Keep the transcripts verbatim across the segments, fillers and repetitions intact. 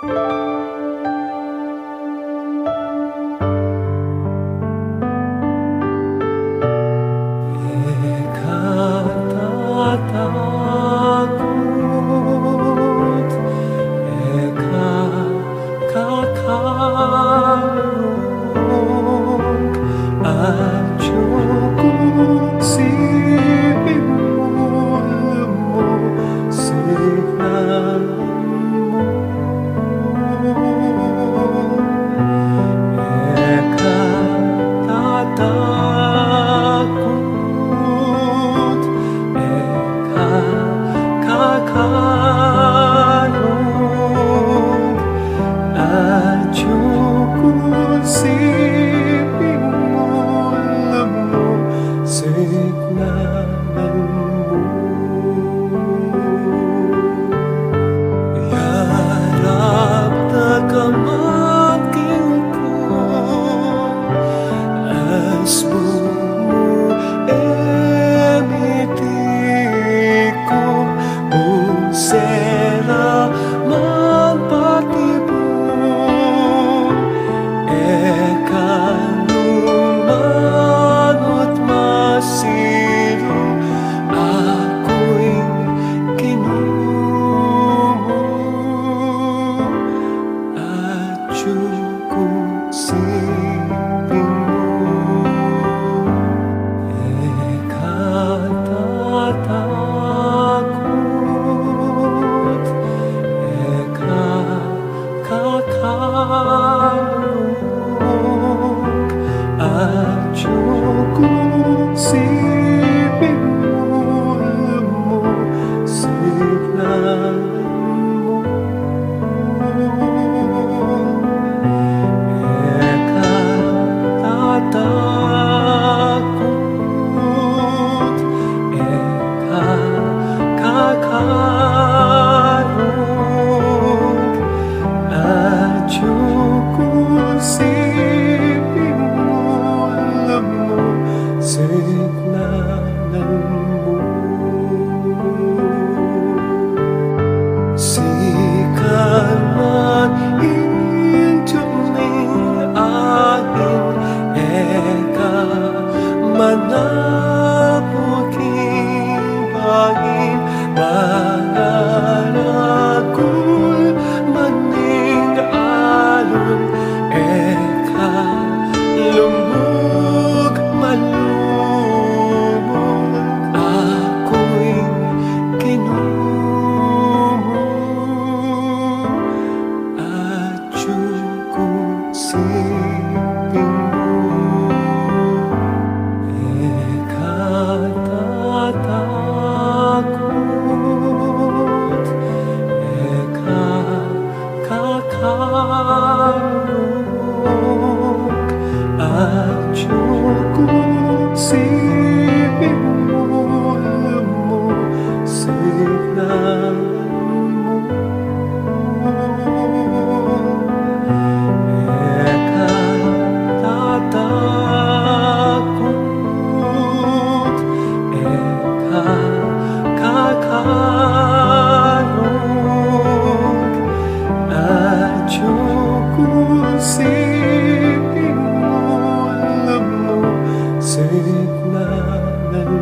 E ka tatakut, e ka kakarung, atiu ku siping mu, lumusignan mu. E ka tatakut, e ka kakarung, atiu ku siping mu, lumusignan mu. Yarap da ka man king lugud, asbun mu e mitiku, ung sera man patibun, e ka nu manut masiru, aku ing Ginu mu, atiu ku siping mu. E ka tatakut, e ka kakarung, atiu ku siping mu, lumusignan mu. E ka tatakut, e ka kakarung, atiu ku siping mu, lumusignan mu. Sikan man ing tuming ain, e ka manapul king bangin, mangaragul man ing alun, e ka lubug man lumubug, aku ing Ginu mu, atiu ku siping mu. E ka tatakut, e ka kakarung, atiu ku siping mu, lumusignan mu. E ka tatakut, e ka kakarung, atiu ku siping mu, lumusignan mu.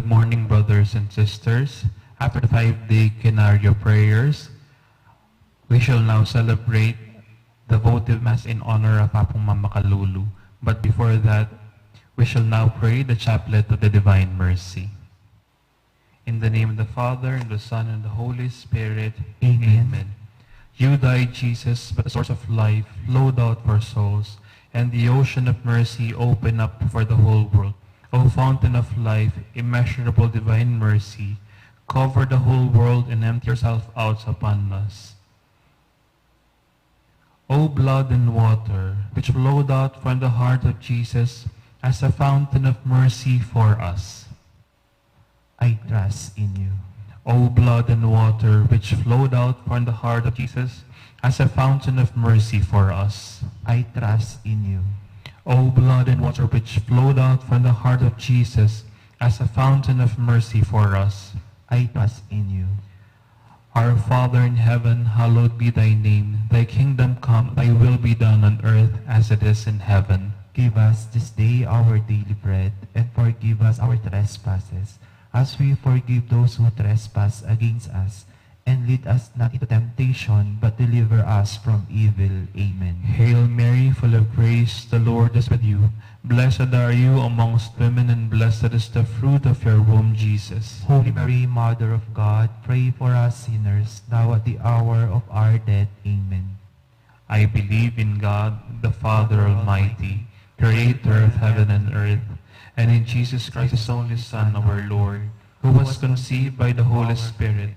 Good morning, brothers and sisters. After the five-day Kinario prayers, we shall now celebrate the votive mass in honor of Apung Mama Kalulu. But before that, we shall now pray the Chaplet of the Divine Mercy. In the name of the Father, and the Son, and the Holy Spirit. Amen. Amen. You died, Jesus, but the source of life flowed out for souls, and the ocean of mercy opened up for the whole world. O fountain of life, immeasurable divine mercy, cover the whole world and empty yourself out upon us. O blood and water, which flowed out from the heart of Jesus as a fountain of mercy for us. I trust in you. O blood and water, which flowed out from the heart of Jesus as a fountain of mercy for us. I trust in you. O blood and water, which flowed out from the heart of Jesus as a fountain of mercy for us. I trust in you. Our Father in heaven, hallowed be thy name. Thy kingdom come, thy will be done on earth as it is in heaven. Give us this day our daily bread, and forgive us our trespasses, as we forgive those who trespass against us. And lead us not into temptation, but deliver us from evil. Amen. Hail Mary, full of grace, the Lord is with you. Blessed are you amongst women, and blessed is the fruit of your womb, Jesus. Holy Mary, Mother of God, pray for us sinners, now at the hour of our death. Amen. I believe in God, the Father Almighty, creator of heaven and earth, and in Jesus Christ, his only Son, our Lord, who was conceived by the Holy Spirit,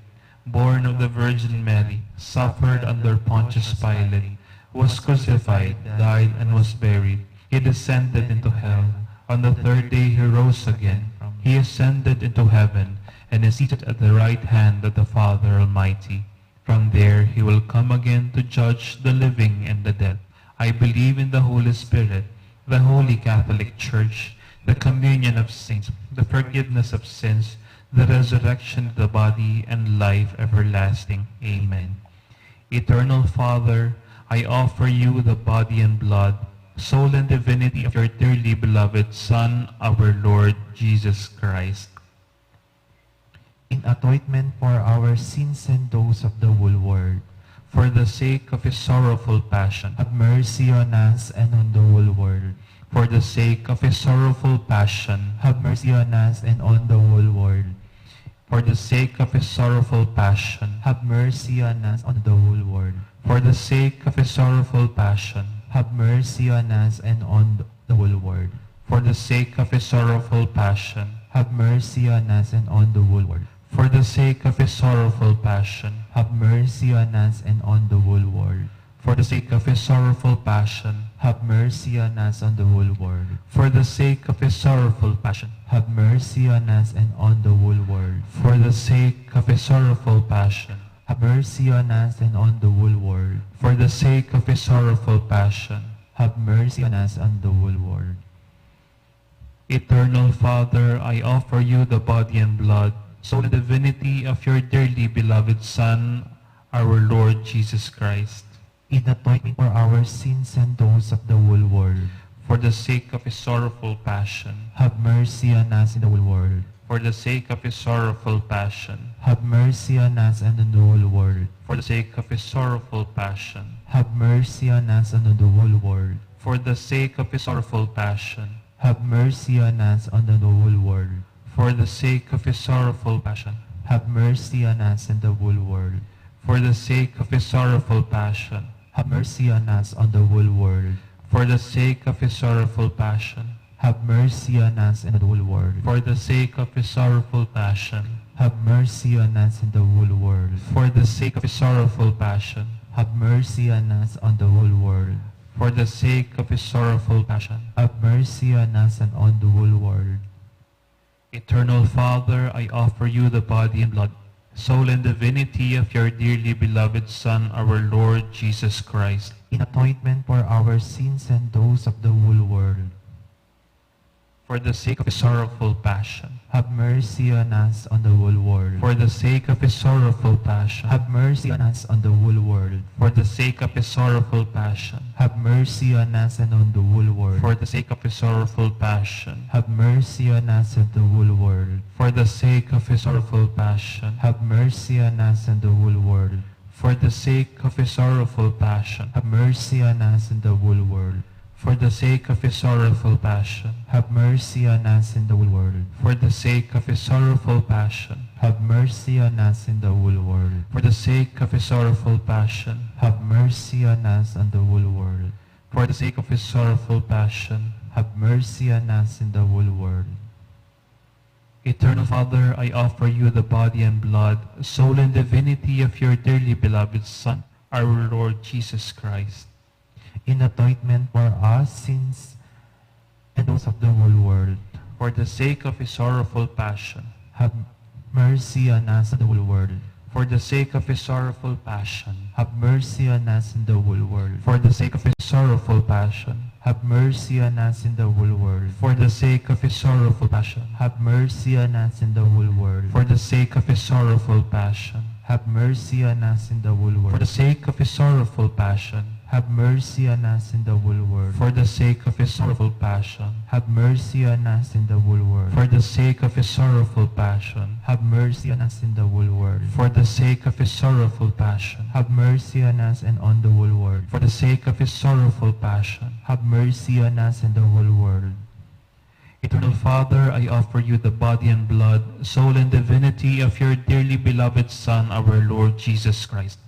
born of the Virgin Mary, suffered under Pontius Pilate, was crucified, died, and was buried. He descended into hell. On the third day he rose again. He ascended into heaven and is seated at the right hand of the Father Almighty. From there he will come again to judge the living and the dead. I believe in the Holy Spirit, the Holy Catholic Church, the communion of saints, the forgiveness of sins, the resurrection of the body, and life everlasting. Amen. Eternal Father, I offer you the body and blood, soul and divinity of your dearly beloved Son, our Lord Jesus Christ. In atonement for our sins and those of the whole world. For the sake of his sorrowful passion. Have mercy on us and on the whole world. For the sake of his sorrowful passion. Have mercy on us and on the whole world. For the sake of his sorrowful passion. Have mercy on us and on the whole world. For the sake of his sorrowful passion. Have mercy on us and on the whole world. For the sake of his sorrowful passion. Have mercy on us and on the whole world. For the sake of his sorrowful passion. Have mercy on us and on the whole world. For the sake of his sorrowful passion. Have mercy on us and on the whole world. For the sake of his sorrowful passion. Have mercy on us and on the whole world. For the sake of his sorrowful passion. Have mercy on us and on the whole world. For the sake of his sorrowful passion. Have mercy on us and the whole world. Eternal Father, I offer you the body and blood, soul and divinity of your dearly beloved Son, our Lord Jesus Christ. In atonement for our sins and those of the whole world. For the sake of his sorrowful passion. Have mercy on us and the whole world. For the sake of his sorrowful passion. Have mercy on us and on the whole world. For the sake of his sorrowful passion. Have mercy on us and on the whole world. For the sake of his sorrowful passion. Have mercy on us and on the whole world. For the sake of his sorrowful passion. Have mercy on us and the whole world. For the sake of his sorrowful passion. Have mercy on us and the whole world. For the sake of his sorrowful passion. Have mercy on us and the whole world. For the sake of his sorrowful passion. Have mercy on us and the whole world. For the sake of his sorrowful passion. Have mercy on us and the whole world. For the sake of his sorrowful passion. Have mercy on us and on the whole world. Eternal Father, I offer you the body and blood, soul and divinity of your dearly beloved Son, our Lord Jesus Christ. In atonement for our sins and those of the whole world. For the sake of his sorrowful passion. Have mercy on us, on the whole world. For the sake of his sorrowful passion. Have mercy on us, on the whole world. For the sake of his sorrowful passion. Have mercy on us and on the whole world. For the sake of his sorrowful passion. Have mercy on us and the whole world. For the sake of his sorrowful passion. Have mercy on us and the whole world. For the sake of his sorrowful passion. Have mercy on us and the whole world. For the sake of his sorrowful passion. Have mercy on us and the whole world. For the sake of his sorrowful passion. Have mercy on us and the whole world. For the sake of his sorrowful passion. Have mercy on us and the whole world. For the sake of his sorrowful passion. Have mercy on us and the whole world. Eternal Father, I offer you the body and blood, soul and divinity of your dearly beloved Son, our Lord Jesus Christ. In atonement for our sins and those of the whole world. For the sake of his sorrowful passion. Have mercy on us and the whole world. For the sake of his sorrowful passion. Have mercy on us and the whole world. For the sake of his sorrowful passion. Have mercy on us and the whole world. For the sake of his sorrowful passion. Have mercy on us and the whole world. For the sake of his sorrowful passion. Have mercy on us and the whole world. For the sake of his sorrowful passion. Have mercy on us and the whole world. For the sake of his sorrowful passion. Have mercy on us and the whole world. For the sake of his sorrowful passion. Have mercy on us and the whole world. For the sake of his sorrowful passion. Have mercy on us and on the whole world. For the sake of his sorrowful passion. Have mercy on us and the whole world. Eternal Father, I offer you the body and blood, soul and divinity of your dearly beloved Son, our Lord Jesus Christ.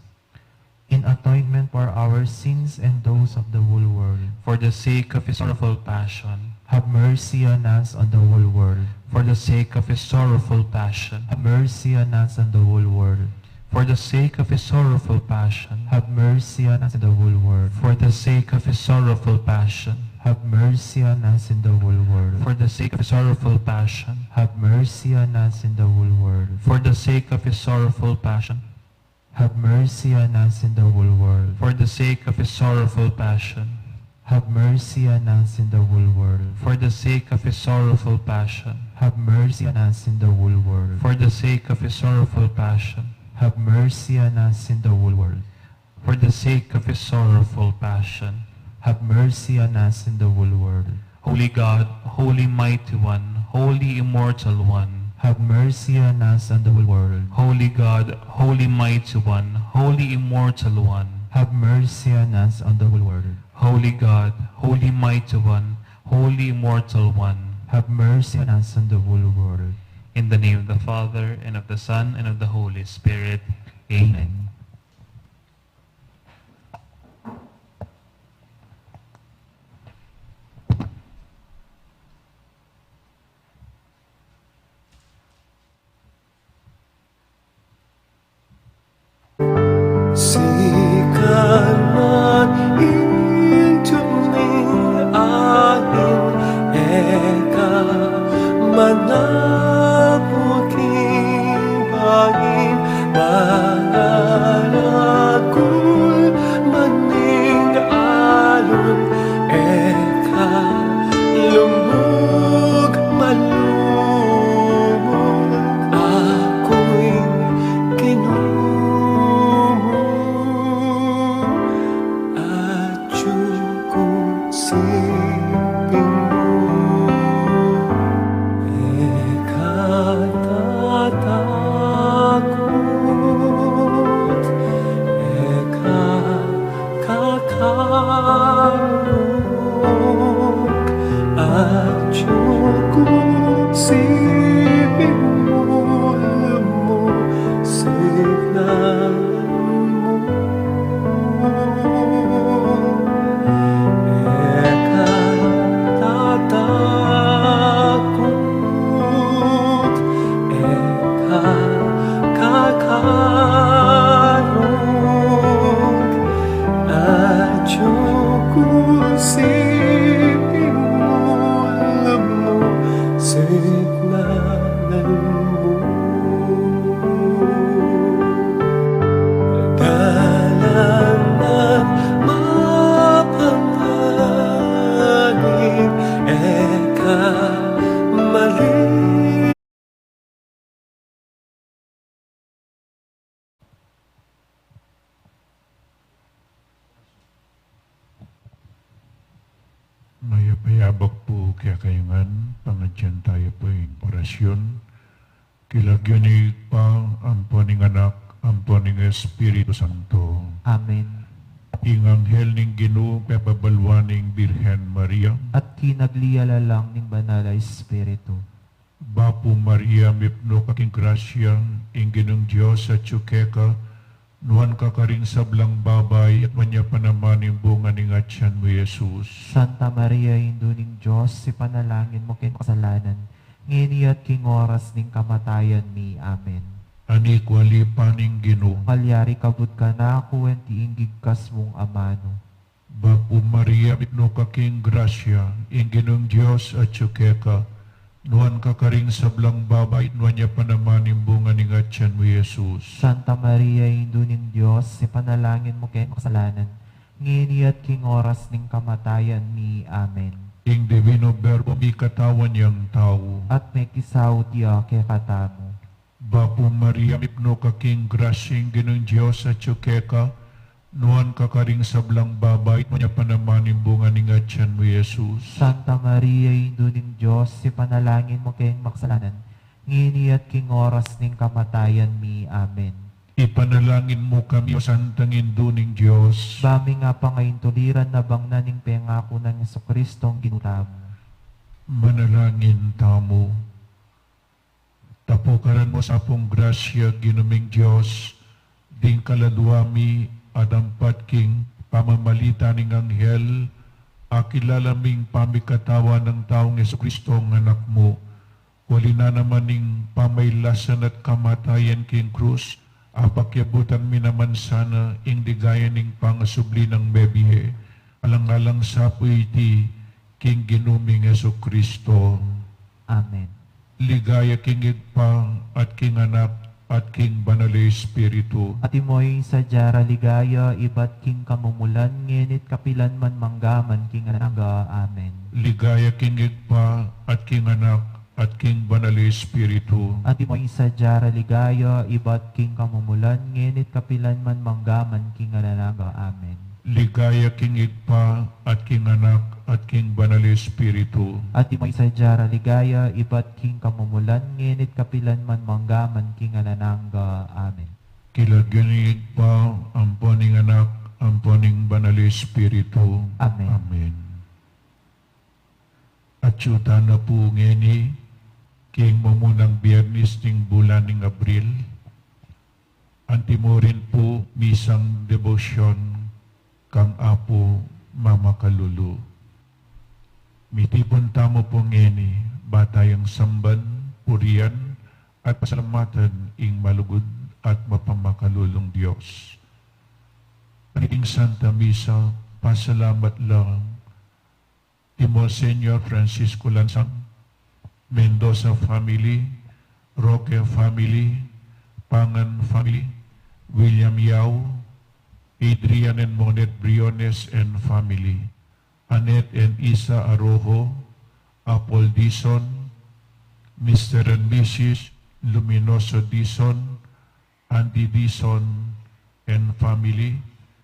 In atonement for our sins and those of the whole world. For the sake of his sorrowful passion. Have mercy on us, on the whole world. For the sake of his sorrowful passion. Have mercy on us, on the whole world. For the sake of his sorrowful passion. Have mercy on us and the whole world. For the sake of his sorrowful passion. Have mercy on us and the whole world. For the sake of his sorrowful passion. Have mercy on us and the whole world. For the sake of his sorrowful passion. Have mercy on us and the whole world. For the sake of his sorrowful passion. Have mercy on us and the whole world. For the sake of his sorrowful passion. Have mercy on us and the whole world. For the sake of his sorrowful passion. Have mercy on us and the whole world. For the sake of his sorrowful passion. Have mercy on us and the whole world. Holy God, Holy Mighty One, Holy Immortal One. Have mercy on us and the whole world. Holy God, Holy Mighty One, Holy Immortal One. Have mercy on us and the whole world. Holy God, Holy Mighty One, Holy Immortal One. Have mercy on us and the whole world. In the name of the Father, and of the Son, and of the Holy Spirit. Amen. Amen. Sikanan ing ding ain, e ka manaput king bangin, mangalagul man ing alun, e ka lumug malumug, aku ing Ginu mu, atyu ku king siping mu. E ka tatakut, e ka kakarung, atyu ku king siping mu, signan mu. E ka tatakut, e ka kakarung, atyu ku king siping mu, signan mu. Mayabak pu kekayu ngan, pangadyan tayu pu ing orasyon. King lagyu ning Ibpa, ampo ning Anak, ampo ning Espiritu Santo. Amen. Ing anghel ning Ginu pepabaluan ing Birhen Maria. At kinaglialalang ning Banal a Espiritu. Bapu Maria, mipnu ka king grasya, ing Ginung Dios atyu keka, nuan ka karing sablang babai, at nuan ya pa naman ing bunga ning atyan mu, Jesus. Santa Maria, Indu ning Dios, ipanalangin mu keng makasalanan, ngeni at king oras ning kamatayan mi. Amen. Anak ku, alipan ning Ginu. Malyari kabud kanaku, anti ing gigkas mung amanu. Bapu Maria, mipnu ka king grasya, ing Ginung Dios atyu keka, nuan ka karing sablang babai, nuan ya pa naman ing bunga ning atyan mu, Jesus. Santa Maria, Indu ning Dios, ipanalangin mu keng makasalanan, ngeni at king oras ning kamatayan mi. Amen. Ing Divino Verbo mikatawan yang tau. At mekisaut ya kekatamu. Bapu Maria, mipnu ka king grasya, ing Ginung Dios atyu keka, nuan ka karing sablang babai, nuan ya pa naman ing bunga ning atyan mu, Jesus. Santa Maria, Indu ning Dios, ipanalangin mu keng makasalanan, ngeni at king oras ning kamatayan mi. Amen. Ipanalangin mu kami, O Santang Indu ning Dios. Ba ming apangaintuliran na bang na ning pengaku nang Jesucristong Ginu tamu. Manalangin tamu. Tapukaran mu sa pung grasya, Ginu ming Dios, ding kaladua mi, at ampat king pamamalit ning anghel, akilala ming pamikatawan nang taung Jesucristong Anak mu. Uli na naman ning pamailasan at kamatayan king krus, apakyabutan mi naman sana ing ligaya ning pangasubli nang mebie. Alang-alang sa pu iti king Ginu ming Jesucristo. Amen. Ligaya king Ibpa, at king Anak, at king Banal a Espiritu. Antimo ing sadya ra ligaya, ibat king kamumulan, ngeni't kapilan man, mangga man king alang angga. Amen. Ligaya king Ibpa, at king Anak, at king Banal a Espiritu. Antimo ing sadya ra ligaya, ibat king kamumulan, ngeni't kapilan man, mangga man king alang angga. Amen. Ligaya king Ibpa, at king Anak, at king Banal a Espiritu. Antimo ing sadya ra ligaya, ibat king kamumulan, ngeni't kapilan man, mangga man king alang angga. Amen. King lagyu ning Ibpa, ampo ning Anak, ampo ning Banal a Espiritu. Amen. Amen. Atyu tana pu ngeni king mumunang Biernis ning bulan ning Abril. Antimo rin pu misang debosyon kang Apu Mamakalulu. Mitipun tamu pu ngeni, ba tayang samban, purian, at pasalamatan ing malugud at mapamakalulung Dios. King Santa Misa, pasalamat lang ti Monsignor Francisco Lansang, Mendoza family, Roque family, Pangan family, William Yao, Adrian and Monet Briones and family, Annette and Isa Arojo, Apple Dizon, Mister and Missus Luminoso Dizon, Andy Dizon and family,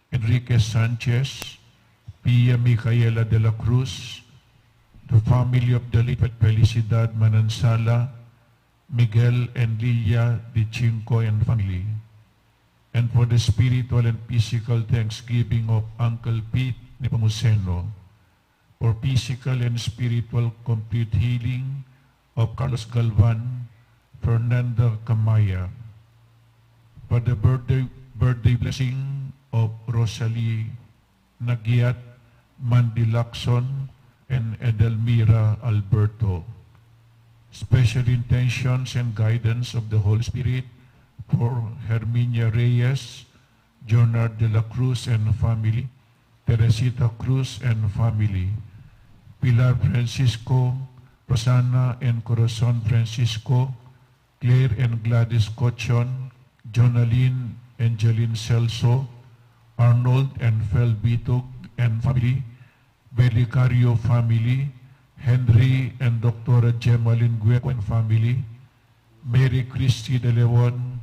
Enrique Sanchez, Pia Micaela de la Cruz, the family of the late Felicidad Manansala, Miguel and Lilia de Chinco and family, and for the spiritual and physical thanksgiving of Uncle Pete Nepomuceno, for physical and spiritual complete healing of Carlos Galvan, Fernanda Camaya, for the birthday, birthday blessing of Rosalie Nagiat, Mandy Lacson, and Edelmira Alberto. Special intentions and guidance of the Holy Spirit for Herminia Reyes, Jonard de la Cruz and family, Teresita Cruz and family, Pilar Francisco, Rosana and Corazon Francisco, Claire and Gladys Cochon, Jonalyn and Jeline Celso, Arnold and Fel Bitug and family, Belicario family, Henry and Doctora Gemalyn Gueco and family, Mary Christie de Leon,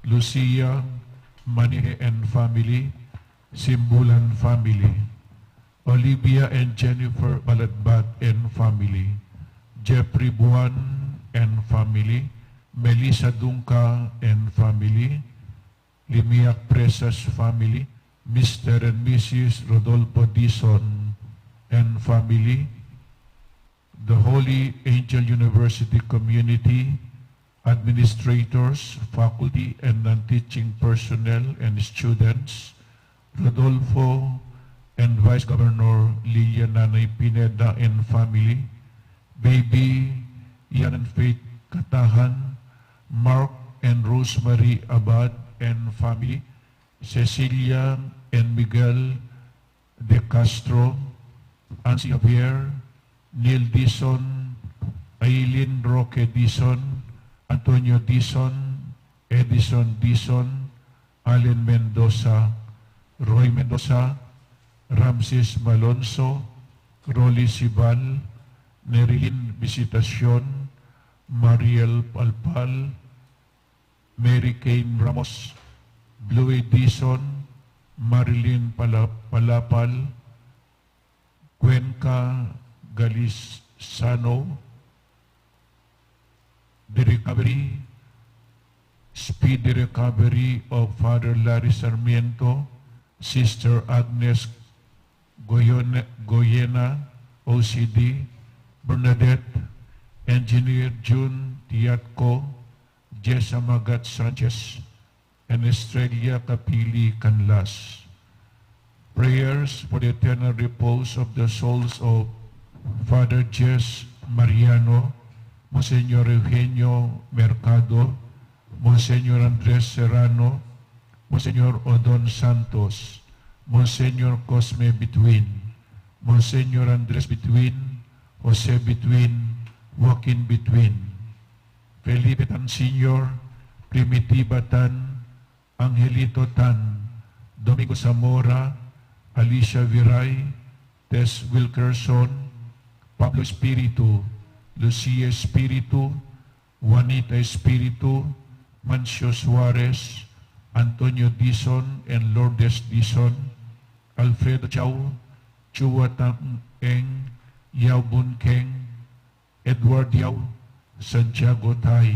Lucia Manihe and family, Simbulan family, Olivia and Jennifer Baladbat Jeffrey Buan and family, Melissa Dungca and family, Limiak Presas family, Mister and Missus Rodolfo Dizon and family, the Holy Angel University community, administrators, faculty and non-teaching personnel and students, Rodolfo and Vice Governor Lilian Nanay Pineda and family, Baby Ian and Faith Katahan, Mark and Rosemary Abad and family, Cecilia and Miguel De Castro, Ansi Javier, Neil Dizon, Aileen Roque Dizon, Antonio Dizon, Edison Dizon, Allen Mendoza, Roy Mendoza, Ramses Malonzo, Rolly Sibal, Nerilyn Visitacion, Mariel Palpal, Mary Kane Ramos, Bluey Dizon, Marilyn Pala-, Palapal, Cuenca Galisano, the recovery, speedy recovery of Father Larry Sarmiento, Sister Agnes Goyone-, Goyena, O C D, Bernadette, Engineer June Tiatco, Jess Amagat Sanchez, and Estrella Capili Canlas. Prayers for the eternal repose of the souls of Father Jess Mariano, Monsignor Eugenio Mercado, Monsignor Andres Serrano, Monsignor Odon Santos, Monsignor Cosme Bituin, Monsignor Andres Bituin, Jose Bituin, Joaquin Bituin, Felipe Tan Senior, Primitiva Tan, Angelito Tan, Domingo Zamora, Alicia Viray, Tess Wilkerson, Pablo Espiritu, Lucia Espiritu, Juanita Espiritu, Mancio Suarez, Antonio Dizon and Lourdes Dizon, Alfredo Chau, Chua Tang Eng, Yao Bun Keng, Edward Yao, Santiago Tai,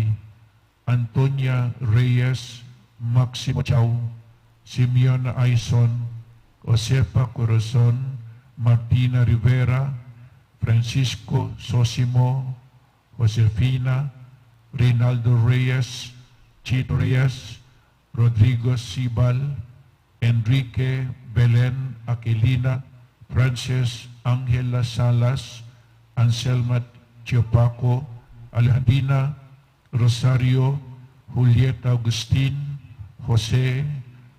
Antonia Reyes, Maximo Chau, Simeona Aison, Josefa Corazon, Martina Rivera, Francisco Sosimo, Josefina, Reynaldo Reyes, Chito Reyes, Rodrigo Sibal, Enrique Belen Aquilina, Frances Angela Salas, Anselma Chiopaco, Alejandrina Rosario, Julieta Agustin, Jose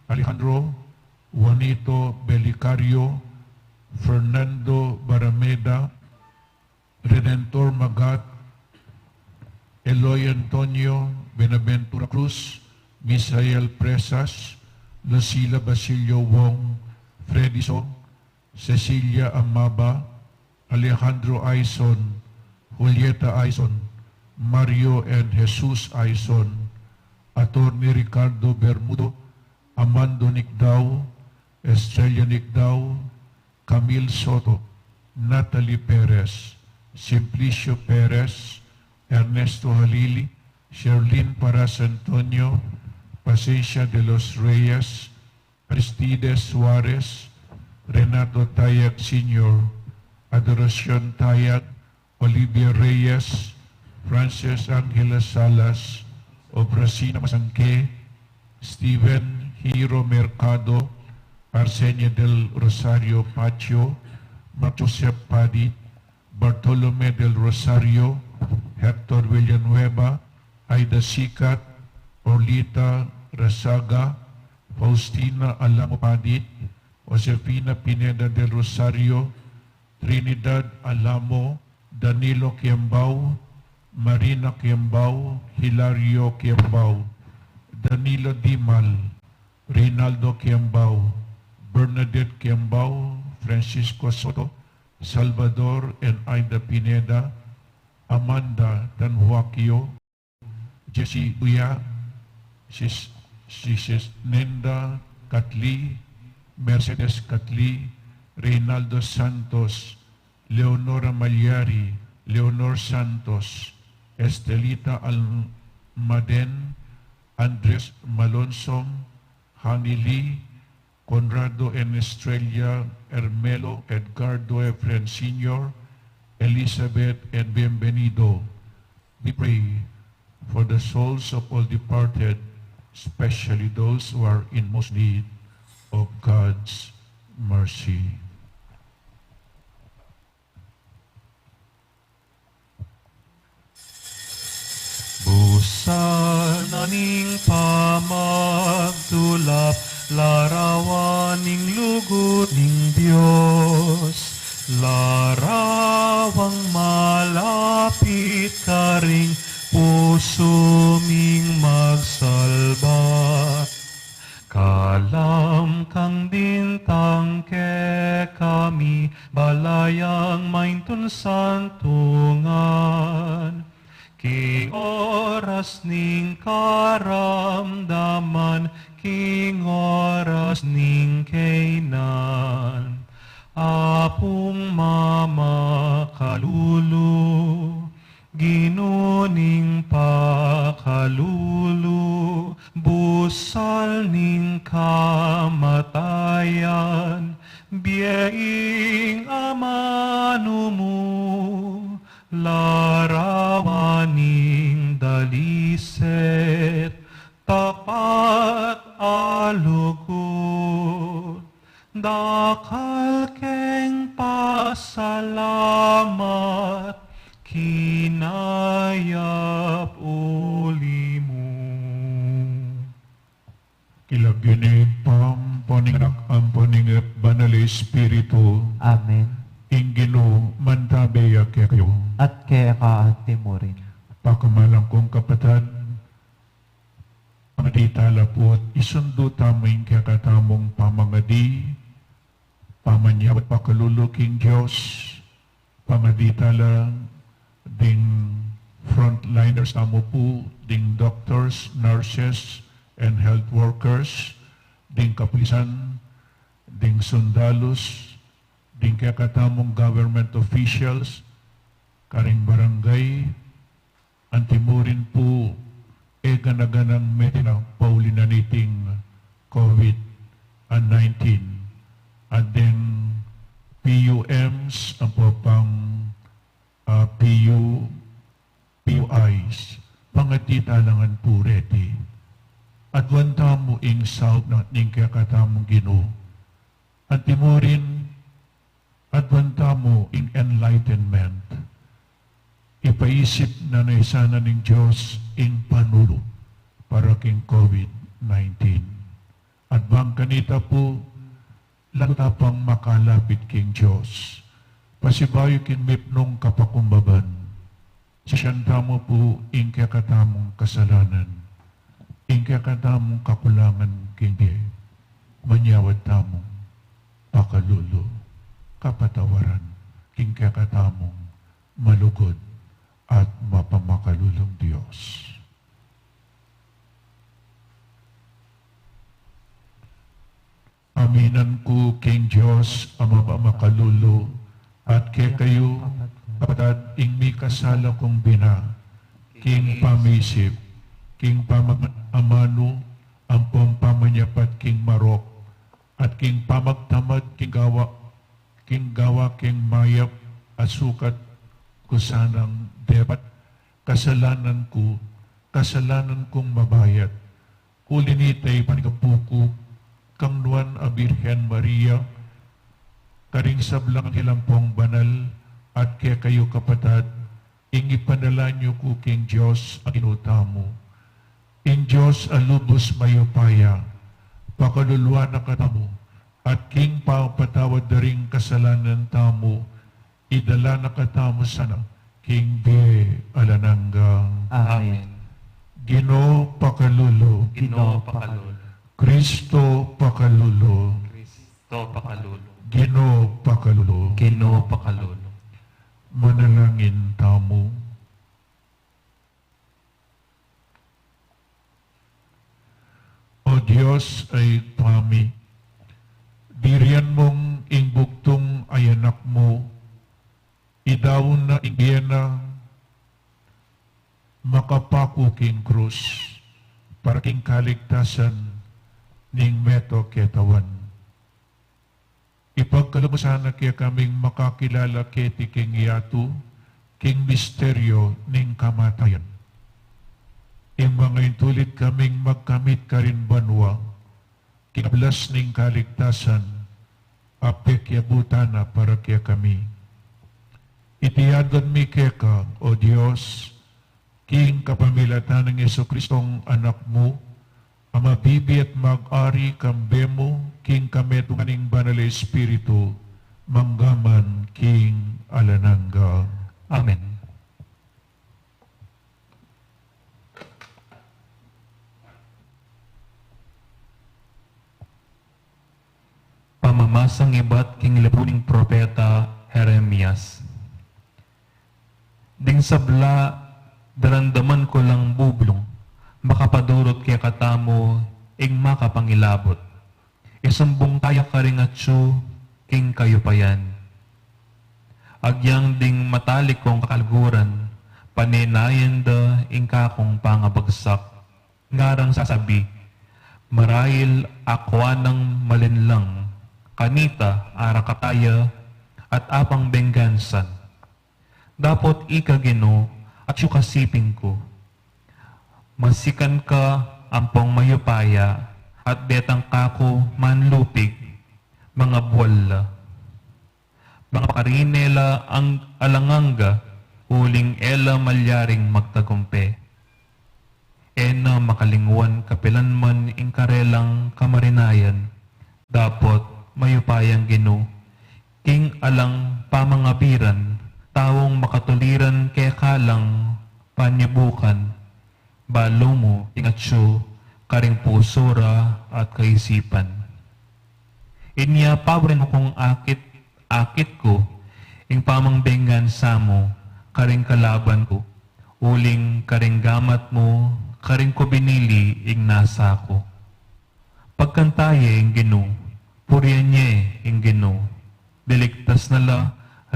Alejandro, Juanito Belicario, Fernando Barameda, Redentor Magat, Eloy Antonio, Benaventura Cruz, Misael Presas, Lucila Basilio Wong, Freddy Song, Cecilia Amaba, Alejandro Aison, Julieta Aison, Mario and Jesus Aison, Attorney Ricardo Bermudo, Amando Nicdao, Estrella Nicdao, Camille Soto, Natalie Perez, Simplicio Perez, Ernesto Halili, Sherlyn Paras Antonio, Pacencia de los Reyes, Aristides Suarez, Renato Tayag Senior, Adoracion Tayag, Olivia Reyes, Frances Angela Salas, Obrasina Masangke, Steven Hiro Mercado, Arsenia del Rosario Pacho, Mark Joseph Padit, Bartolome del Rosario, Hector Villanueva, Aida Sikat, Orlita Rasaga, Faustina Alamo Padit, Josefina Pineda del Rosario, Trinidad Alamo, Danilo Kiambao, Marina Kiambao, Hilario Kiambao, Danilo Dimal, Reynaldo Kiambao, Bernadette Kiambao, Francisco Soto, Salvador and Aida Pineda, Amanda Tanhuaquio, Jessie Uya, Sis-, Sises Nenda Catli, Mercedes Catli, Reynaldo Santos, Leonora Malyari, Leonor Santos, Estelita Almaden, Andres Malonsom, Honey Lee, Conrado and Estrella, Hermelo, Edgardo Efren Senior, Elizabeth, and Bienvenido. We pray for the souls of all departed, especially those who are in most need of God's mercy. Busal na ning pamagtulap, larawan ning lugud ning Dios, larawang malapit karing pusu ming magsalba. Kalam kang bintang kekami, balayang maintun santungan. King oras ning karamdaman, king oras ning kaynan, Apung mamakalulu, Ginu ning pakalulu, busal ning kamatayan, bie ing amanu mu, larawan ning daliset, tapat a lugud. Dakal keng pasalamat, kinayap uli mu. King lagyu ning Ibpa, ampo ning Anak, ampo ning Banal a Espiritu. Amen. Ing Ginu mantabe ya kekayu. At keka anti mu rin. Pakamalan kung kapatad, pamangadi tala pu at isundu tamu ing kekatamung pamangadi, pamanyawad, pakalulu king Dios, pamangadi tala ding frontliners tamu pu, ding doctors, nurses, and health workers, ding kapulisan, ding sundalus, ding kekatamung government officials, karing barangay, anti mu rin pu e gana-ganang medyo na pauli na niting COVID nineteen. At ding P U Ms, ampo pang, ah, P U, P U Is, pangadi tala ngan pu reti. Aduan tamu ing saup na ning kekatamung Ginu. Anti mu rin, aduan tamu ing enlightenment. Ipaisip na ne sana ning Dios ing panulu para king COVID nineteen. At bang kanita pu, lalu ta pang makalapit king Dios. Pasibayu king mipnung kapakumbaban, sisian tamu pu ing kekatamung kasalanan, ing kekatamung kakulangan king bie, manyawad tamung pakalulu, kapatawaran king kekatamung malugud at mapamakalulung Dios. Aminan ku king Dios a mapamakalulu, at kekayu, kapatad, ing mikasala kung bina, king pamisip, king pamamanu, ampong pamanyapat king marok, at king pamagtamad king gawa, king gawa king mayap, a sukat ku sanang depat, kasalanan ku, kasalanan kung mabayat. Uli nita, ipanyawad ku kang Nuan a Birhen Maria, karing sablang anghel ampong banal, at kekayu kapatad, ing ipanalangin yu ku king Dios a Ginu tamu. Ing Dios a lubus mayupaya, pakaluluan na katamu, at king pamapatawad da ring kasalanan tamu, idala na katamu sana king bie alang angga. Amen. Ginu pakalulu. Ginu pakalulu. Kristo pakalulu. Kristo pakalulu. Ginu pakalulu. Ginu pakalulu. Manalangin tamu. O Dios a Ibpa mi, dirian mung ing bugtung a anak mu, idaun na ing bie na, makapaku king krus para king kaligtasan ning meto ketawan. Ipagkalub mu sana kekaming makakilala keti king yatu, king misteryo ning kamatayan. Ing mangaintulid kaming magkamit karin banua, king ablas ning kaligtasan, a pekyabutan na para kekami. Iti aduan mi keka, O Dios, king kapamilatan nang Jesucristong Anak mu, a mabibie at mag-ari kambe mu, king kametungan ning Banal a Espiritu, mangga man king alang angga. Amen. Pamamasang ibat king libru ning propeta Jeremias. Ding sabla, daramdaman ku lang bubulung, makapadurut kekatamu ing makapangilabut. Isumbung taya karing atsu king kayupayan. Agyang ding matalik kung kakaluguran, panenayan da ing kakung pangabagsak. Ngarang sasabi, marahil akwa nang malinlang, kanita arakataya at apang benggansan. Dapot ika Ginu, atsu ka siping ku. Masikan ka ampong mayupaya, at detang kaku manlupig, mangabual la. Mangapakarin e la ing alang angga, uling e la malyaring magtagumpe. E na makalingwan kapilan man ing karelang kamarinayan, dapot mayupayang Ginu, king alang pamangabiran, taung makatuliran keka lang panyubukan, balu mu ing atsu karing pusu ra at kaisipan. Inya paburen mu kung akit, akit ku ing pamangbenggansa mu karing kalaban ku, uling karing gamat mu karing ku binili ing nasa ku. Pagkantan ye ing Ginu, purian ye ing Ginu, liligtas na la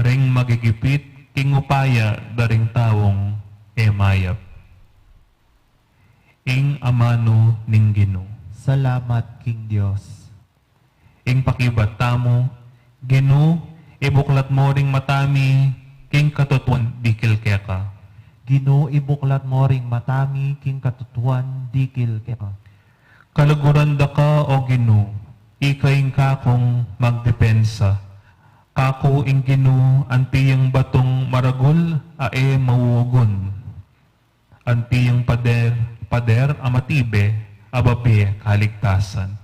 ring magigipit king upaya da ring taung e mayap. Ing amanu ning Ginu. Salamat king Dios. Ing pakibat tamu, Ginu, ibuklat mu ring mata mi king katutuan dikil keka. Ginu, ibuklat mu ring mata mi king katutuan dikil keka. Kaluguran da ka, O Ginu, ika ing kakung magdepensa. Kaku ing Ginu, anti yang batung maragul a e maugun. Anti yang pader, pader a matibe, a babie kaligtasan.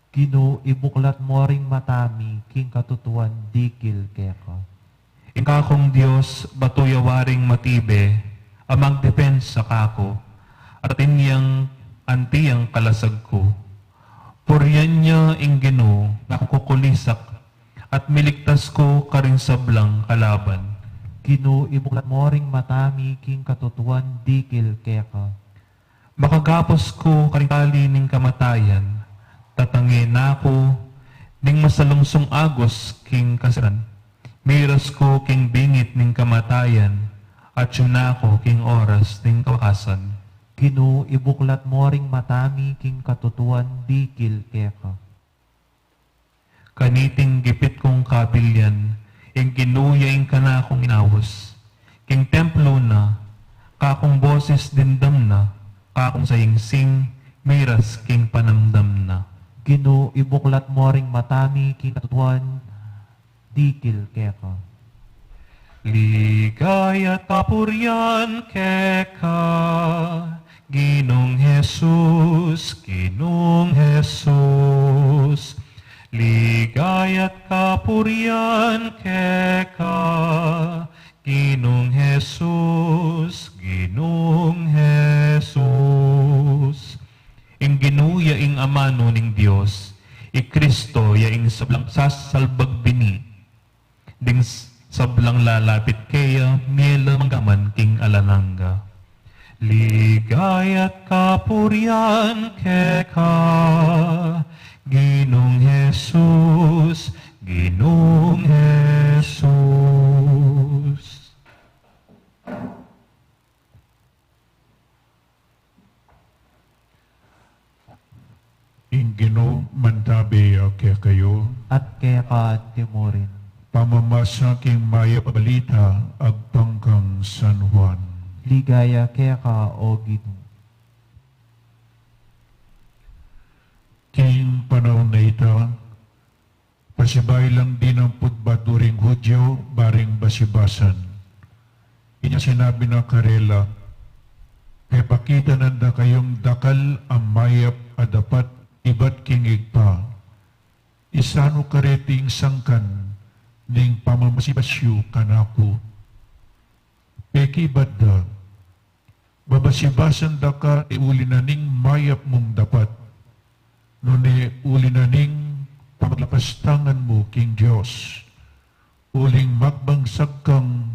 Ginu, ibuklat mu ring mata mi king katutuan dikil keka. Ing kakung Dios, batu ya waring matibe, a magdepensa kaku, at atin yang anti yang kalasag ku. Purian ya ing Ginu, ngakung kukulisak, at miligtas ku karing sablang kalaban. Ginu, ibuklat mu ring mata mi king katutuan dikil keka. Makagapus ku karing tali ning kamatayan, tatange na ku ning masalungsung agus king kasiran. Miras ku king bingit ning kamatayan, atsu na ku king oras ning kawakasan. Ginu, ibuklat mu ring mata mi king katutuan dikil keka. Kaniting gipit kung kabilyan, ing Ginu ya ing kanakung inaus. King templo na, kakung boses dimdam na, kakung sayingsing miras king panamdam na. Ginu, ibuklat mu ring mata mi king katutuan dikil keka. Ligaya't kapurian keka, Ginung Jesus, Ginung Jesus. Ligaya't kapurian keka, Ginung Jesus, Ginung Jesus. Ing Ginu ya ing amanu ning Dios, i Kristo ya ing sablang sasalbag bini. Ding s-, sablang lalapit keya, mie la mangga man king alang angga. Ligaya't kapurian keka, Ginung Jesus, Ginung Jesus. Ginu, mantabe ya kekayu. At keka antimurin. Pamamasa king mayap a balita agpang kang San Juan. Ligaya keka, O Ginu. King panaun a ita, pasibayu lang dinampot batu ring Judio baring basibasan. Inya sinabi na karela, "Pepakita nanda kayung dakal a mayap a dapat ibat king Ibpa. Isanu kareti ing sangkan ning pamamasibas yu kanaku?" Pekibat da, "Babasibasan da ka e uli na ning mayap mung dapat, nune uli na ning pamaglapastangan mu king Dios, uling magbansag kang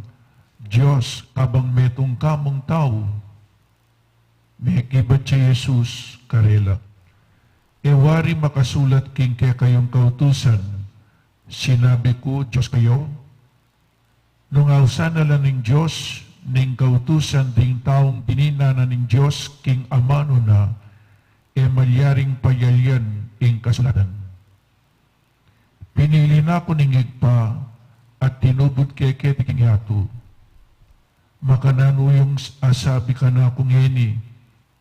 Dios kabang metung ka mung tau." Mekibat ya i Jesus karela, "E wari makasulat king kekayung kautusan, 'Sinabi ku, Dios kayu'?" Nung ausan na la ning Dios ning kautusan ding taung tinina na ning Dios king amanu na, e malyaring payalyan ing kasulatan. Pinili na ku ning Ibpa at tinubud ke keti king yatu. Makananu yung asabi kanaku ngeni,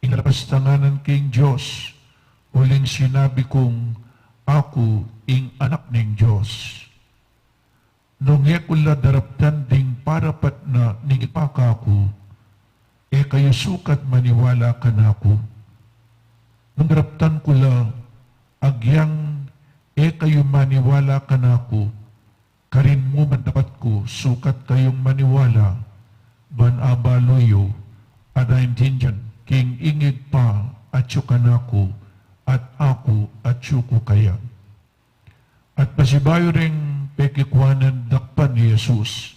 ing lapastanganan king Dios, uling sinabi kung aku ing anak ning Dios? Nung e ku la daraptan ding parapat na ning Ibpa kaku, e kayu sukat maniwala kanaku. Nung daraptan ku la, agyang e kayu maniwala kanaku, karin mu man dapat ku sukat kayung maniwala, ban abalu yu at aintindian king ing Ibpa atyu kanaku at aku atyu ku kaya. At pasibayu ring pekikuanan dakpan i Jesus,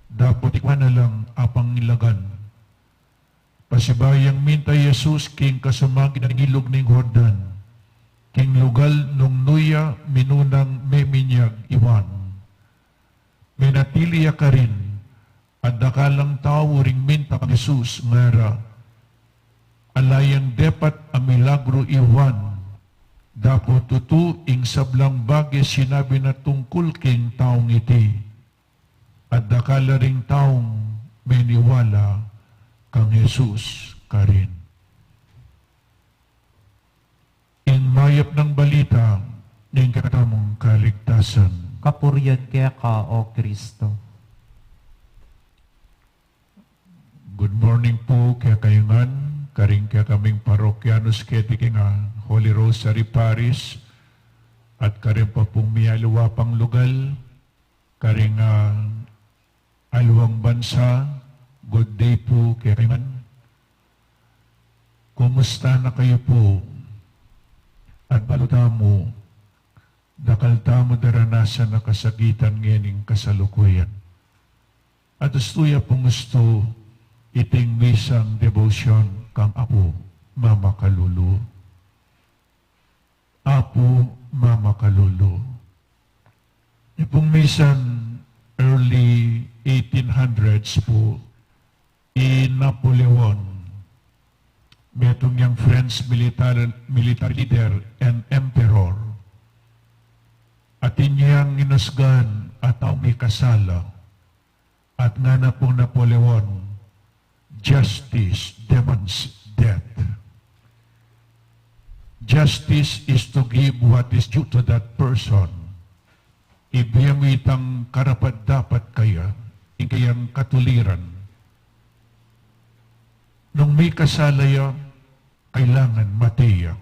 dapot ikua na lang apangilagan. Pasibayu yang minta i Jesus king kasumagid ning ilug ning Jordan, king lugal nung nu ya minunang meminyag i Juan. Menatili ya karin, at dakal lang tau ring minta kang Jesus, ngara, "Ala yang depat a milagru i Juan, dapot tutu ing sablang bage sinabi na tungkul king taung iti." At dakal la ring taung meniwala kang Jesus karin. Ing mayap nang balita ning kekatamung kaligtasan. Kapurian keka, O Kristo. Good morning pu kekayu ngan, karing kekaming parokyanus keti king, ah, Holy Rosary Parish, at karing pa pung mialiwa pang lugal, karing, ah, aliwang bansa. Good day pu kekayu ngan. Kumusta na kayu pu? At balu tamu, dakal tamu daranasan a kasakitan ngening kasalukuyan. At ustu ya pung ustu iting misang debosyon kang Apu Mamakalulu. Apu Mamakalulu. Ipung misan early eighteen hundreds pu, i Napoleon, metung yang French military, military leader and emperor. Atin yang inusgan a taung mikasala. At ngana pung Napoleon, "Justice demands death." Justice is to give what is due to that person. Ibie mu itang karapat-dapat kaya, ing kayang katuliran. Nung mikasala ya, kailangan mate ya.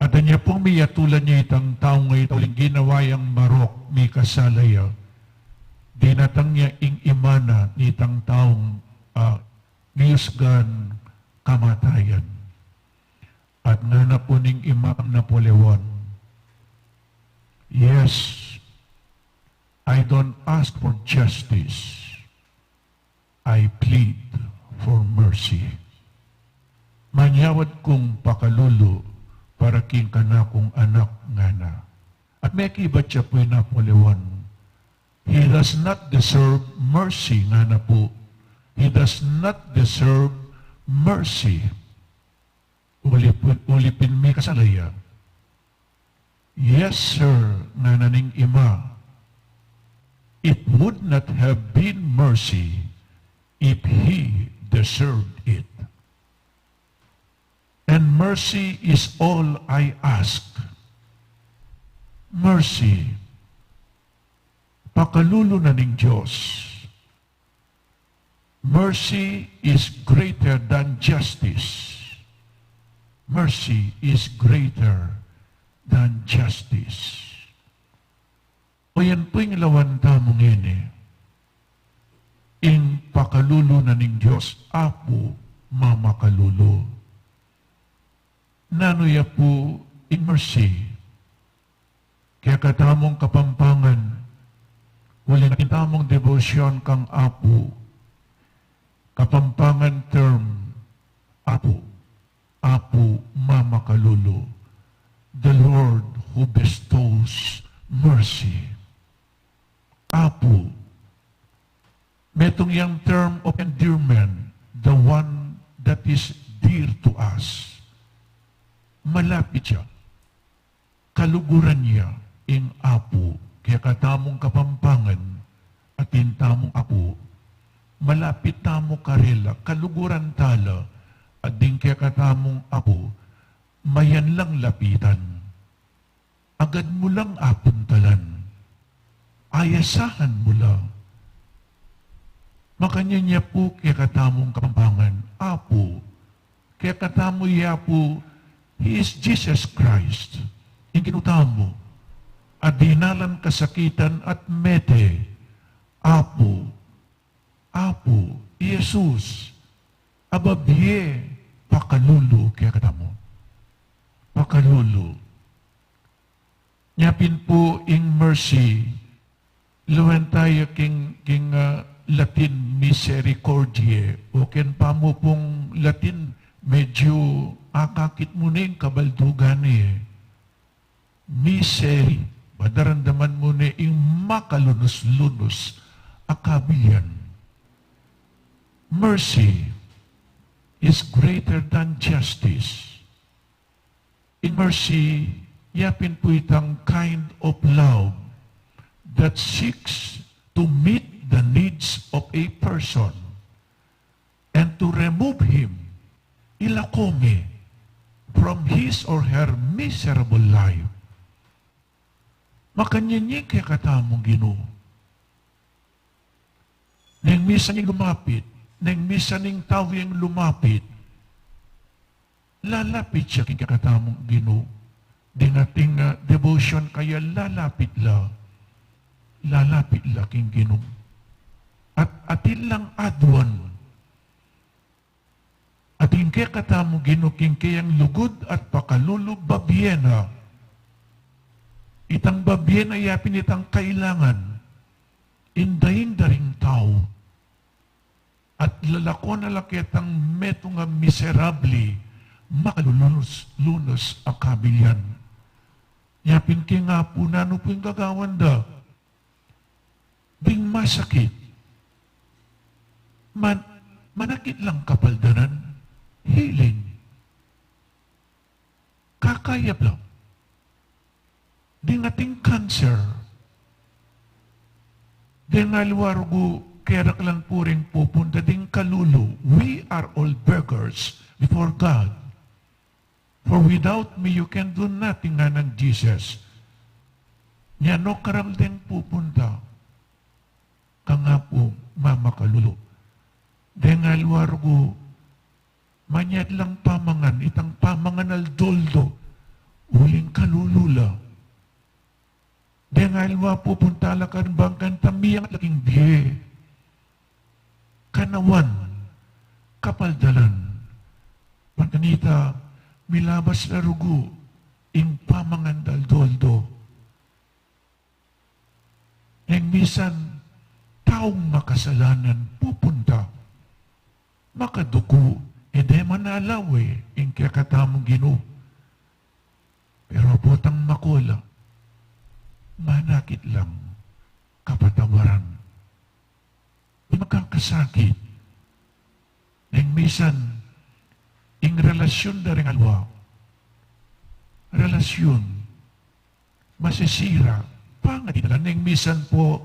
At anya pung miyatulan ya itang taung ita uling ginawa yang marok, mikasala ya, dinatang ya ing ima na nitang taung, ah, miusgan kamatayan. At ngana pu ning ima kang Napoleon, "Yes, I don't ask for justice. I plead for mercy." Manyawad kung pakalulu para king kanakung anak, ngana. At mekibat ya pu i Napoleon, "He does not deserve mercy," ngana pu. "He does not deserve mercy." Uli pin, uli pin mikasala ya. "Yes, sir," ngana ning ima. "It would not have been mercy if he deserved it. And mercy is all I ask." Mercy. Pakalulu na ning Dios. Mercy is greater than justice. Mercy is greater than justice. O yan pu ing lawan tamu ngeni, ing pakalulu na ning Dios, Apu mamakalulu. Nanu ya pu ing mercy? Kekatamung Kapampangan, uling atin tamung debosyon kang Apu. Kapampangan term, Apu. Apu mamakalulu. The Lord who bestows mercy. Apu. Metung yang term of endearment, the one that is dear to us. Malapit ya. Kaluguran ya ing Apu, kekatamung Kapampangan, atin tamung apu. Malapit tamu karela, kaluguran tala, at ding kekatamung apu, mayan lang lapitan. Agad mu lang apuntalan. Ayasahan mu la. Makanyan ya pu kekatamung Kapampangan, Apu. Kekatamu ya pu, he is Jesus Christ, ing Ginu tamu, a dinalan kasakitan at mete. Apu, Apu, i Jesus, a babie, pakalulu kekatamu. Pakalulu. Nya pin pu ing mercy, lawen taya king, king, ah, Latin misericordiae, o ken pamu pung Latin, medyu akakit mu ne ing kabaldugan e. Miseri, madaramdaman mu ne ing makalunus-lunus a kabilyan. Mercy is greater than justice. In mercy, ya pin pu itang kind of love that seeks to meet the needs of a person and to remove him, ilako me, from his or her miserable life. Makanyan ya ing kekatamung Ginu. Neng misan ing lumapit, neng misan ing tau yang lumapit, lalapit ya king kekatamung Ginu. Ding atin, ah, devotion kaya lalapit la. Lalapit la king Ginu. At atin lang aduan. At ing kekatamung Ginu king keyang lugud at pakalulu babie na. Itang babie na ya pin itang kailangan. Ing daing da ring tau. At lalako na la ketang metung a miserable, makalulunus-lunus a kabilyan. Nya pin king Apu, nanu pu ing gagawan da? Ding masakit. Man, manakit lang kapaldanan. Healing. Kakayap lang. Ding atin cancer. Deng aliwa rugu, keraklan pu ring pupunta ding kalulu. We are all beggars before God. For without me, you can do nothing, nganang Jesus. Nya no karal deng pupunta kang Apu mamakalulu. Deng aliwa rugu, manyad lang pamangan, itang pamangan aldo-aldo, uling kalulu la. Deng aliwa pupunta la karin bang kanita miyangat la king bie. Kanawan, kapaldanan. Ban kanita, milabas la rugu, ing pamangan da aldo-aldo. Neng misan, taung makasalanan pupunta. Makaduku, e de manalawe, ing kekatamung Ginu. Pero potang makola, manakit lang kapatawaran. Di makakasakit. Neng misan, ing relasyun da ring aliwa. Relasyun. Masisira. Pangadi na la ning misan pu,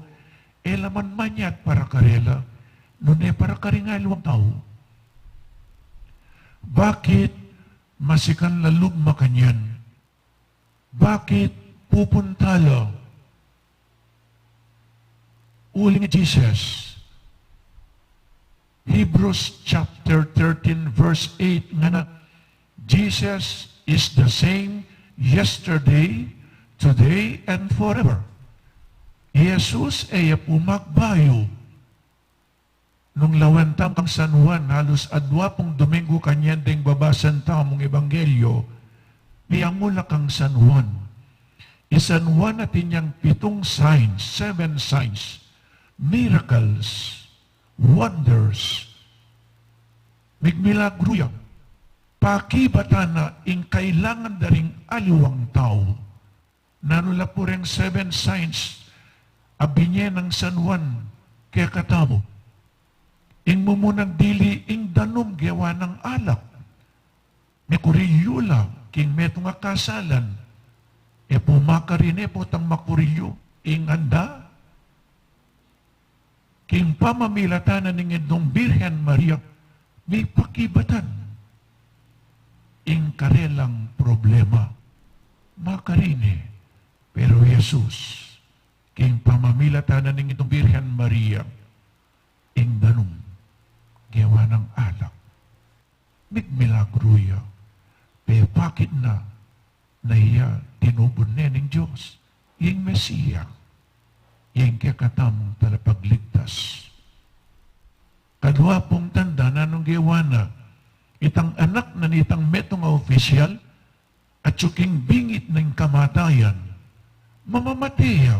e la man manyad para karela, nune para karing aliwang tau. Bakit masikan la lub makanyan? Bakit pupunta la uling i Jesus? Hebrews chapter thirteen verse eight ngana, "Jesus is the same yesterday, today, and forever." Jesus e ya pu magbayu. Nung lawen tamu kang San Juan, halus adua pung Domingo kanyan deng babasan tamung ebanghelyo, miyangu la kang San Juan. I San Juan atin yang pitung signs, seven signs, miracles, wonders. Migmilagru ya. Pakibatan na ing kailangan da ring aliwang tau. Nanu la pu reng seven signs a binye nang San Juan kekatamu? Ing mumunang dili ing danum gewa nang alak. Mikurilyu la king metung a kasalan. E pu makarine potang makurilyu ing anda. King pamamilatan na ning Indung Birhen Maria, mipakibatan ing karelang problema. Makarine, pero Jesus, king pamamilatan na ning Indung Birhen Maria, ing danum gewa nang alak. Migmilagru ya, pepakit na, na iya tinubud ne ning Dios, ing Mesia, ing kekatamung talapagligtas. Kadua pung tanda, nanung gewa na? Itang anak na nitang metung a opisyal, atyu king bingit ning kamatayan, mamamate ya.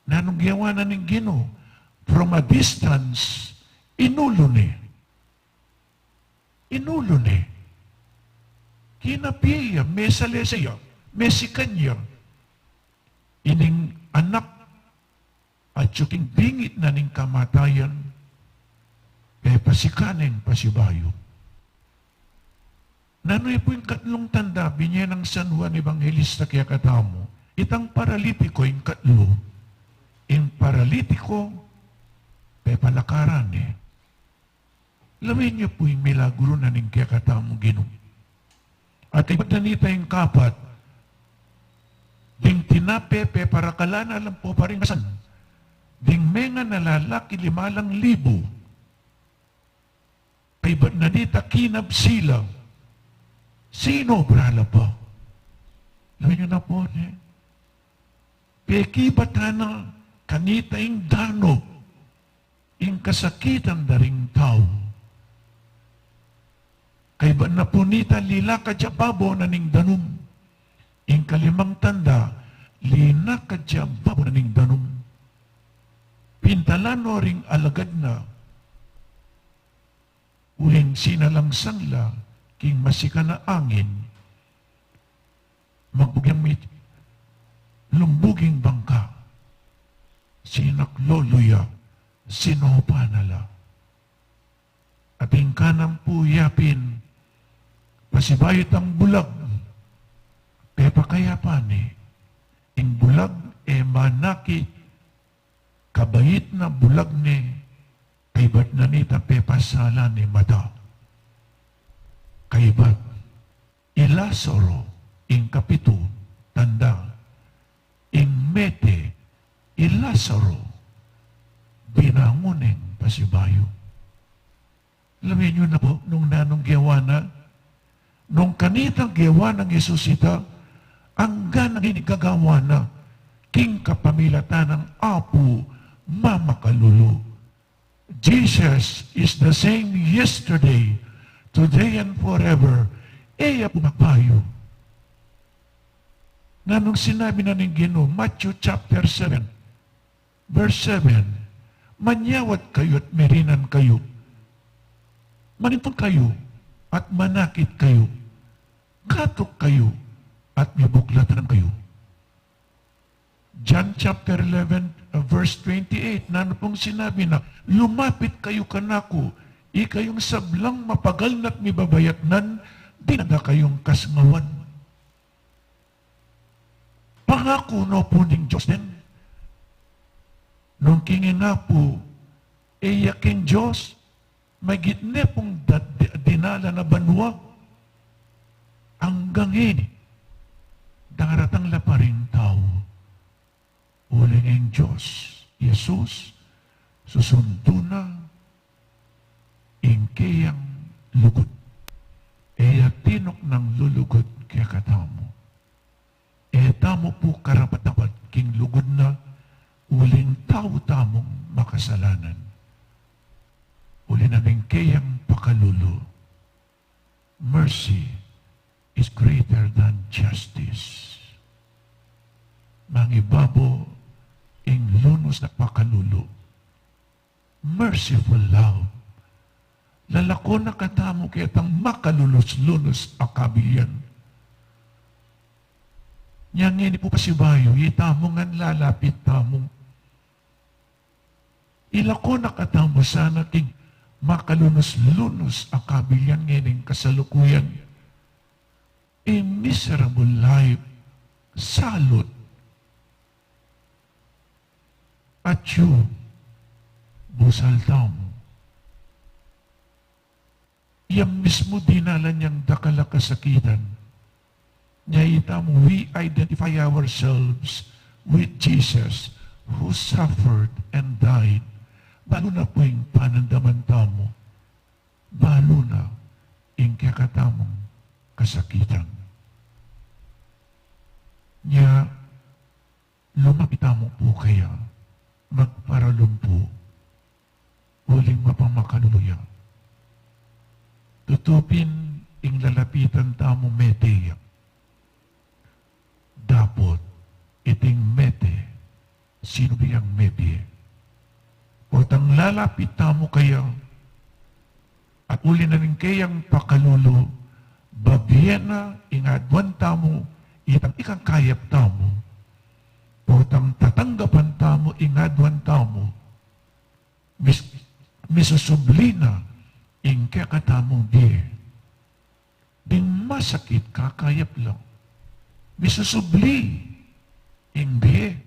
Nanung gewa na ning Ginu? From a distance, inulu ne. Inulu ne. Kinapie ya, mesalese ya, mesikan ya. Ining anak, atyu king bingit na ning kamatayan, pepasikan neng pasibayu. Nanu ya pu ing katlung tanda binye nang San Juan Evangelista kekatamu? Itang paralitiko ing katlu. Ing paralitiko, pepalakaran ne. Lawen yu pu ing milagru na ning kekatamung Ginu. At kaybat na nita ing kapat, ding tinape peparakalan na lang pu pa ring asan. Ding mengan a lalaki lima lang libu. Kaybat na nita kinabsi la. Sinobra la pa. Lawen yu na pu, ne? Pekibatan na kanita ing danup, ing kasakitan da ring tau. Kaybat na pu nita lilakad ya babo na ning danum. Ing kalimang tanda, linakad ya babo na ning danum. Pintalan no ring alagad na. Uling sinalangsang la king masikan a angin, magbug yang mit-, lumbug ing bangka, sinaklolo ya, sinopa na la. At ing kanam pu ya pin, pasibayu tang bulag, pepakayapan ne, ing bulag e manakit, kabait na bulag ne, kaybat na nita pepasalan ne mata. Kaybat, i Lazaro, ing kapitu tanda, ing mete, i Lazaro, binangun neng pasibayu. Lawen yu na pu nung nanung gewa na, nung kanita gewa nang Jesus ita, angga nang ini gagawa na, king kapamilatan nang Apu mamakalulu. Jesus is the same yesterday, today, and forever. E ya pu magbayu. Nanung sinabi na ning Ginu, Matthew chapter seven, verse seven, "Manyawad kayu at merinan kayu. Manintun kayu at manakit kayu. Katuk kayu at mibuklatan kayu." John chapter eleven, uh, verse twenty-eight, nanu pung sinabi na, "Lumapit kayu kanaku, Ikayung sablang mapagal na't mibabayatnan, dinan da kayung kasngawan. Pangaku no pu ning Dios den. Nung king Apu, e ya king Dios, magitne pung dat-, di-, dinalan a banua. Anggang ini, daratang la pa ring tau. Uling ing Dios, Jesus, susundu na ing keyang lugud. E ya tinuknang lulugud kekatamu. E tamu pu karapat-dapat king lugud na, uling tau tamung makasalanan. Uli na ning keyang pakalulu. Mercy is greater than justice. Mangibabaw ing lunus a pakalulu. Merciful love. Lalako na katamu ketang makalulus-lunus a kabilian. Nya ngeni pu pasibayu, itamu ngan lalapit tamu. Ilako na katamu sana king makalunus-lunus a kabilian ngening kasalukuyan. A miserable life, salut. Atyu, busal tamu. Yang mismu dinalan yang dakal a kasakitan. Nya itamu, we identify ourselves with Jesus who suffered and died. Balu na pu ing panandaman tamu. Balu na ing kekatamung kasakitan. Nya, lumapit tamu pu kaya, magparalum pu, uling mapamakalulu ya. Tutu pin ing lalapitan tamu mete ya. Dapot iting mete, sinubli yang mebie. Potang lalapit tamu kaya, at uli na ning keyang pakalulu, babie na ing aduan tamu, itang ikang kayap tamu. Potang tatanggapan tamu ing aduan tamu, mis-, misusubli na ing kekatamung bie. Ding masakit kakayap la, misusubli ing bie.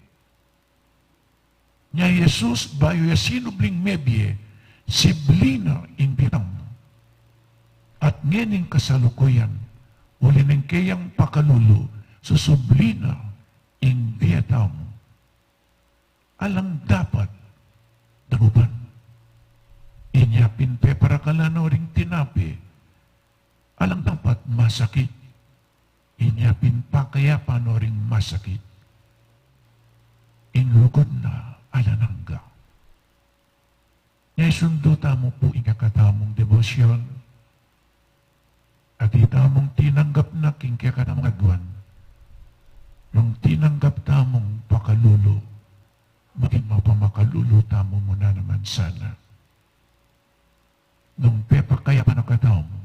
Nya Jesus, bayu ya sinubling mebie, sibli na ing bie tamu. At ngening kasalukuyan, uli ning keyang pakalulu, susubli na ing bie tamu. Alang dapat danuban. Inya pin peparakalan no ring tinape. Alang dapat masakit. Inya pin pakayapan no ring masakit. Ing lugud na alang angga. Nya isundu tamu pu ing kekatamung debosyon. At itamung tinanggap na king kekatamung aduan. Nung tinanggap tamung pakalulu, maging mapamakalulu tamu mu na naman sana. Nung pepakayapan na katamu,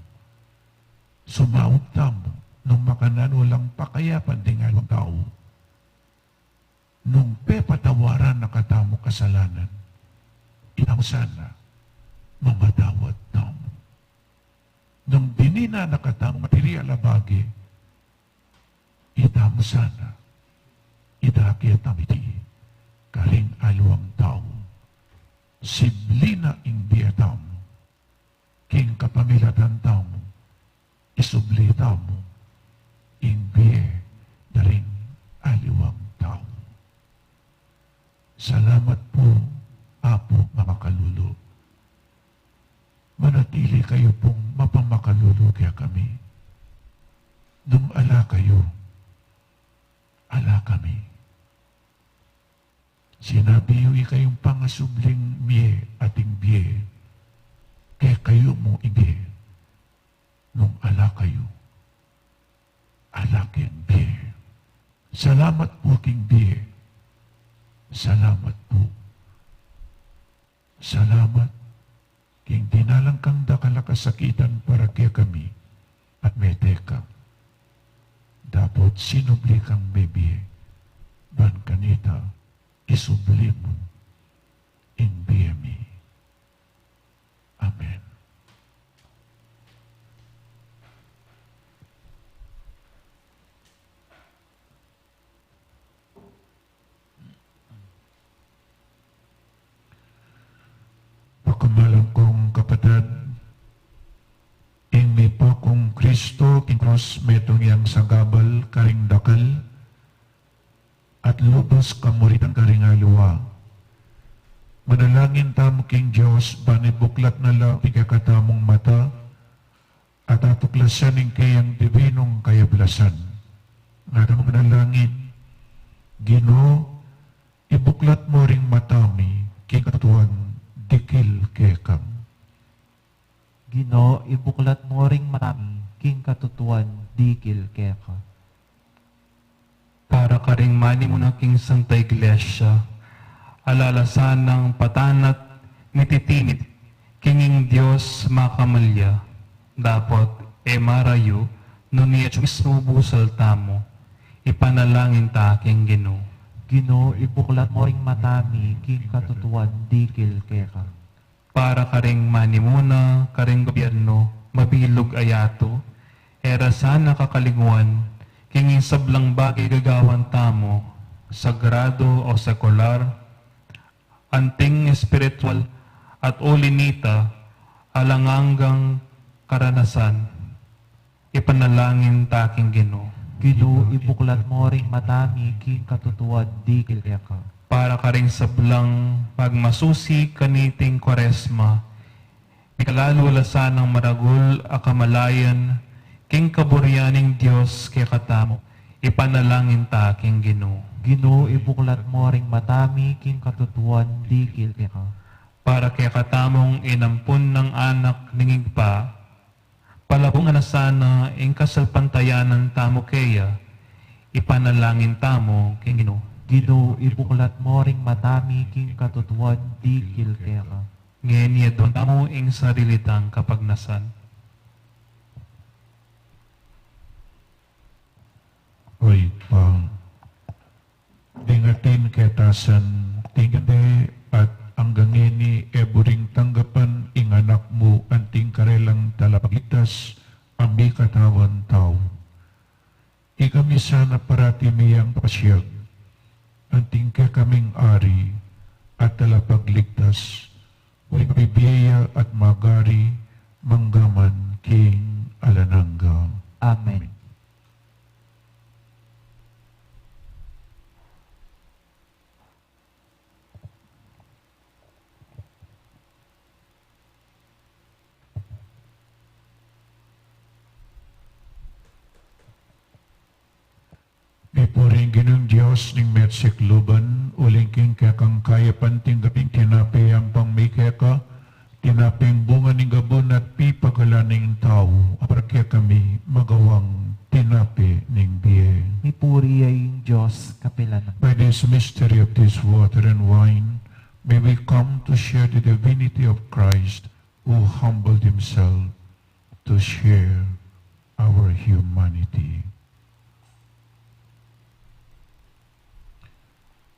sumaup tamu, nung makananu lang pakayapan ding aliwang tau. Nung pepatawaran na katamu kasalanan, itamu sana, mamatawad tamu. Nung dinina na katamu material a bage, itamu sana, idake tamu iti karing aliwang tau. Sibli na ing bie tamu. King kapamilatan tamu, isubli tamu ing bie da ring aliwang tau. Salamat pu, Apu mamakalulu. Manatili kayu pung mapamakalulu kekami. Nung ala kayu, ala kami. Sinabi yu, ikayung pangasubling mie at ing bie, kekayu mu ing bie. Nung ala kayu, ala keng bie. Salamat pu king bie. Salamat pu. Salamat king dinalan kang dakal a kasakitan para kekami at mete ka. Dapot sinubli kang mebie, ban kanita isubli mu ing bie mi. Amen. Kristo king krus metung yang sagabal karing dakal at lubus kamuritan karing aliwa. Manalangin tamu king Dios ban ibuklat na la ing kekatamung mata at atuklasan ing keyang dibinung kayablasan. Nga tamu manalangin, Ginu, ibuklat mu ring mata mi king katutuan dikil keka. Ginu, ibuklat mu ring mata mi king katutuan dikil keka. Para karing manimuna king Santa Iglesia, ala la sanang patanat mititinit king ing Dios makamalya, dapot e marayu nune atyu mismu busal tamu. Ipanalangin ta king Ginu. Ginu, ibuklat mu ring mata mi king katutuan dikil keka. Para karing manimuna karing gobyernu, mabilug a yatu, e ra sana kakalingwan king ing sablang bage gagawan tamu, sagrado o sekular, anting espiritual at uli nita, alang anggang karanasan. Ipanalangin ta king Ginu. Ginu, ibuklat mu ring mata mi king katutuan dikil keka. Para karing sablang pagmasusi kaniting Kuaresma, mikalalu la sanang maragul a kamalayan king kaburian ning Dios kekatamu. Ipanalangin ta king Ginu. Ginu, ibuklat mu ring mata mi king katutuan dikil keka. Para kekatamung inampun nang anak ning Ibpa, palabungan na sana ing kasalpantayanan tamu keya. Ipanalangin tamu king Ginu. Ginu, ibuklat mu ring mata mi king katutuan dikil keka. Ngeni aduan tamu ing sarili tang kapagnasan. O Ibpa, ding atin ketasan, tingkande at anggang ngeni e buring tanggapan ing Anak mu anting karelang talapagligtas a mikatawan tau. Ikami sana parati miyang papasiag anting kekaming Ari at Talapagligtas, uling mabibie ya at mag-ari mangga man king alang angga. Amen. Mipuri ing Ginung Dios ning mesikluban, uling king kekang kayapan tinggap ing tinape yang pangmi keka, tinapeng bunga ning gabun at pipagalan ning tau, a para kekami magawang tinape ning bie. Mipuri ya ing Dios kapilan man. By this mystery of this water and wine, may we come to share the divinity of Christ who humbled himself to share our humanity.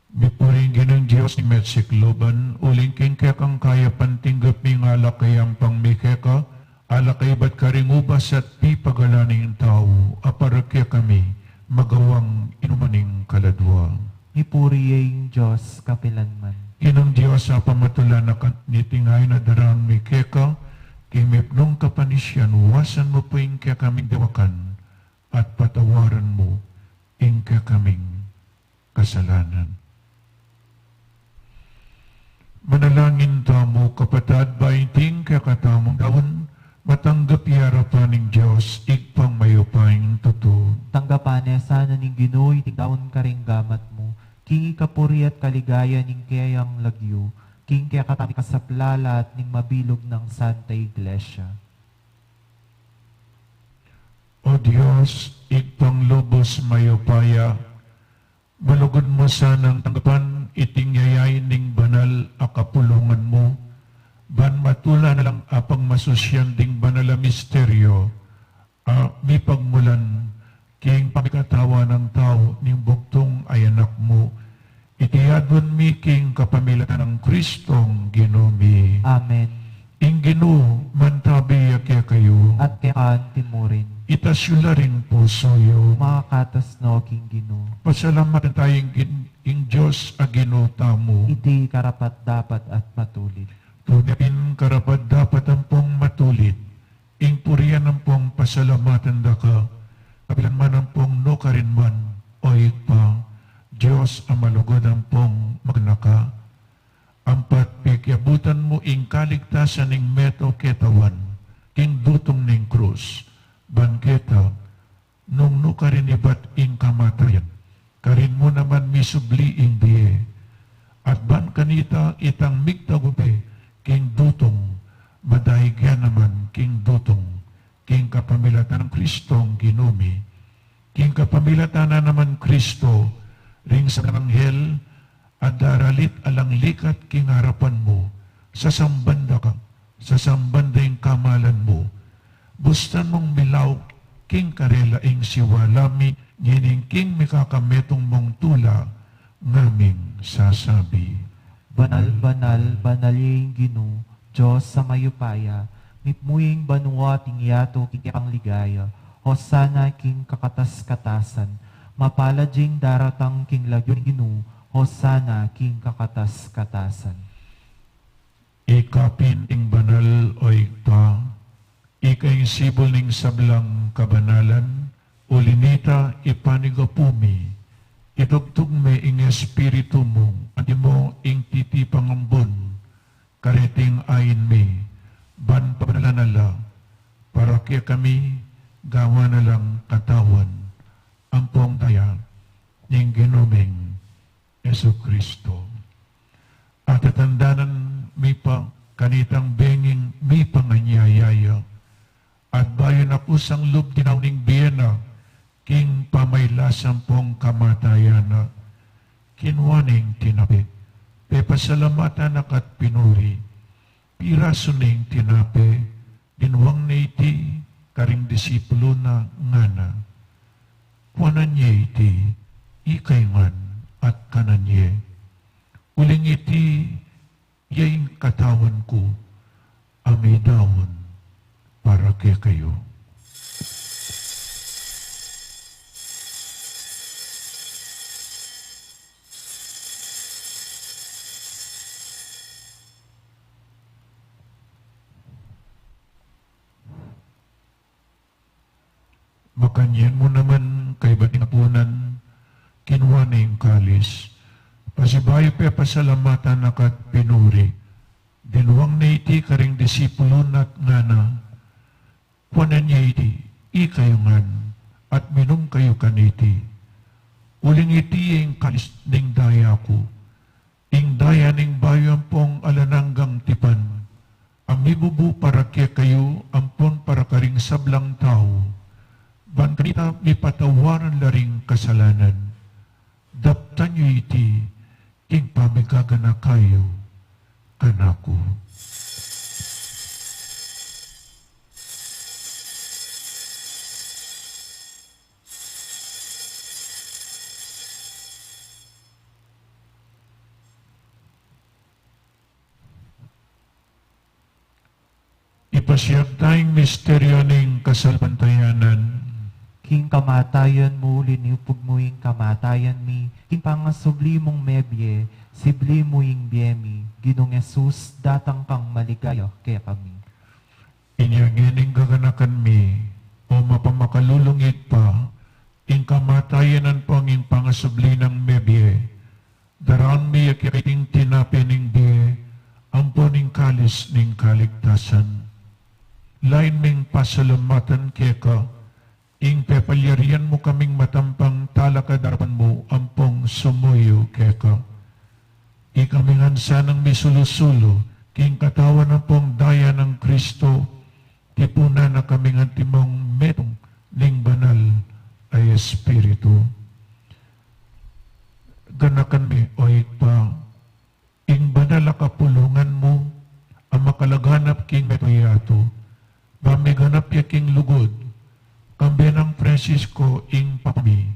Mipuri ing Ginung Dios ning mesikluban, uling king kekang kayapan tinggap mi ing alak a yang pangmi keka, alak a ibat karing ubas at pipagalan ning tau, a para kekami magawang inuman ning kaladua. Mipuri ya ing Dios kapilan man. Ginung Dios a pamatulan a kaniting ain a darang mi keka, king mipnung kapanisian, wasan mu pu ing kekaming dewakan, at patawaran mu ing kekaming kasalanan. Manalangin tamu, kapatad, ba iting kekatamung daun matanggap ya arapan ning Dios, Ibpang mayupayang tutu. Tanggapan na sana ning Ginu iting daun karing gamat mu, king ikapuri at kaligayan ning keyang lagyu, king kekatamung kasaplalan at ning mabilug nang Santa Iglesia. O Dios, Ibpang lubus mayupaya, malugud mu sanang tanggapan iting yayain ning banal a kapulungan mu, ban matula na lang a pagmasusian ding banal a misteryo, a mipagmulan king pamikatawan nang tau ning bugtung a Anak mu. Iti aduan mi king kapamilatan nang Kristong Ginu mi. Amen. Ing Ginu mantabi ya kekayu. At keka anti mu rin. Itas yu la ring pusu yu. Makakatas no king Ginu. Pasalamatan taya ing Gin-, ing Dios a Ginu tamu. Iti karapat-dapat at matulid. Tune pin karapat-dapat ampong matulid ing purian ampong salamatan da ka, kapilan man ampong nukarin man, o Ibpa, Dios a malugud ampong makanaka. Ampat pekiabutan mu ing kaligtasan ning meto ketawan, king dutung ning krus, ban keta, nung nukarin ibat ing kamatayan, karin mu naman misubli ing bie. At ban kanita itang migtagupe king dutung, madaig ya naman king dutung, king kapamilatan nang Kristong Ginu mi. King kapamilatan na naman Kristo, ring sablang anghel, a daralit alang likat king arapan mu, sasamban da ka, sasamban da ing kamalan mu. Bustan mung milauk king karela ing siwala mi, ngening king mikakametung mung tula, ngaming sasabi. Banal, banal, banal ya ing Ginu, Dios a mayupaya, mipmu ing banua at ing yatu king kekang ligaya, Hosana king kakatas-katasan, mapalad ya ing daratang king lagyu ning Ginu, Hosana king kakatas-katasan. Ika pin ing banal, o Ibpa, ika ing sibul ning sablang kabanalan, uli nita ipanyawad mi, itugtug me ing Espiritu mu, antimo ing titipang ambun, kareting ain mi, ban pabanalan na la, para kekami, gawan na lang katawan, ampong daya, ning Ginu ming Jesucristo. At tatandanan mi pa, kanitang benging mipanganyaya ya, at bayu na kusang lub dinaun ing bie na, king pamailas ampong kamatayan na, kinua ne ing tinape, pepasalamatan na ka't pinuri, pirasu ne ing tinape, dinwang ne iti karing disipulu na ngana, kuanan ye iti, ikayu ngan at kanan ye. Uling iti, ya ing katawan ku, a midaun para kekayu. Makanyan mu naman kaybat ning apunan, kinua ne ing kalis, pasibayu pepasalamatan na ka't pinuri, dinwang ne iti karing disipulu na't ngana, kuanan ye iti, ikayu ngan, at minum kayu kaniti. Uling iti ing kalis ning daya ku, ing daya ning bayu ampong alang anggang tipan, a mibubu para kekayu ampon para karing sablang tau, ban kanita mipatawaran la ring kasalanan. Daptan yu iti king pamigaganaka yu kanaku. Ipasiag taya ing misteryu ning kasalpantayanan. King kamatayan mu, linupug mu ing kamatayan mi, king pangasubli mung mebie, sibli mu ing bie mi, Ginung Jesus, datang kang maligaya kekami. Inya ngening gaganakan mi, o mapamakalulung Ibpa, ing kamatayan ampong ing pangasubli nang mebie, daraun mi ya keka iting tinape ning bie, ampon ing kalis ning kaligtasan. Lain ming pasalamatan keka, ing pepalyarian mu kaming matampang talakad king arapan mu ampong sumuyu keka. Ikami ngan sanang misulu-sulu king katawan ampong daya nang Kristo, tipunan na kaming antimong metung ning Banal a Espiritu. Ganakan mi, o Ibpa, ing banal a kapulungan mu, a makalaganap king metung a yatu, ba miganap ya king lugud, kambe nang Francisco ing Papa mi,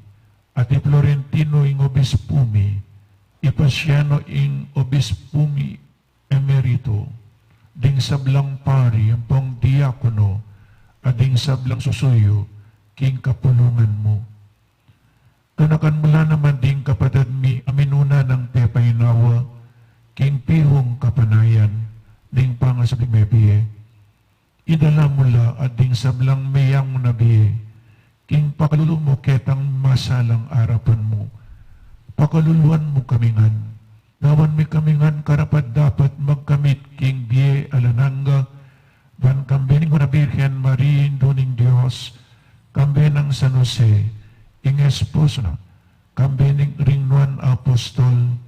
at i Florentino ing Obispu mi, i Paciano ing Obispu mi Emerito, ding sablang pari ampong diakono, at ding sablang susuyu king kapulungan mu. Ganakan mu la naman ding kapatad mi a minuna nang pepainawa king pihung kapanayan ning pangasubling mebie. Idala mu la at ding sablang meyangu na bie king pakalulu mu ketang masalang arapan mu. Pakaluluan mu kami ngan. Gawan mi kami ngan karapat-dapat magkamit king bie alang angga, ban kambe ning Nuan a Birhen Maria, Indu ning Dios, kambe nang San Jose, ing esposo na, kambe ning ring nuan a apostol,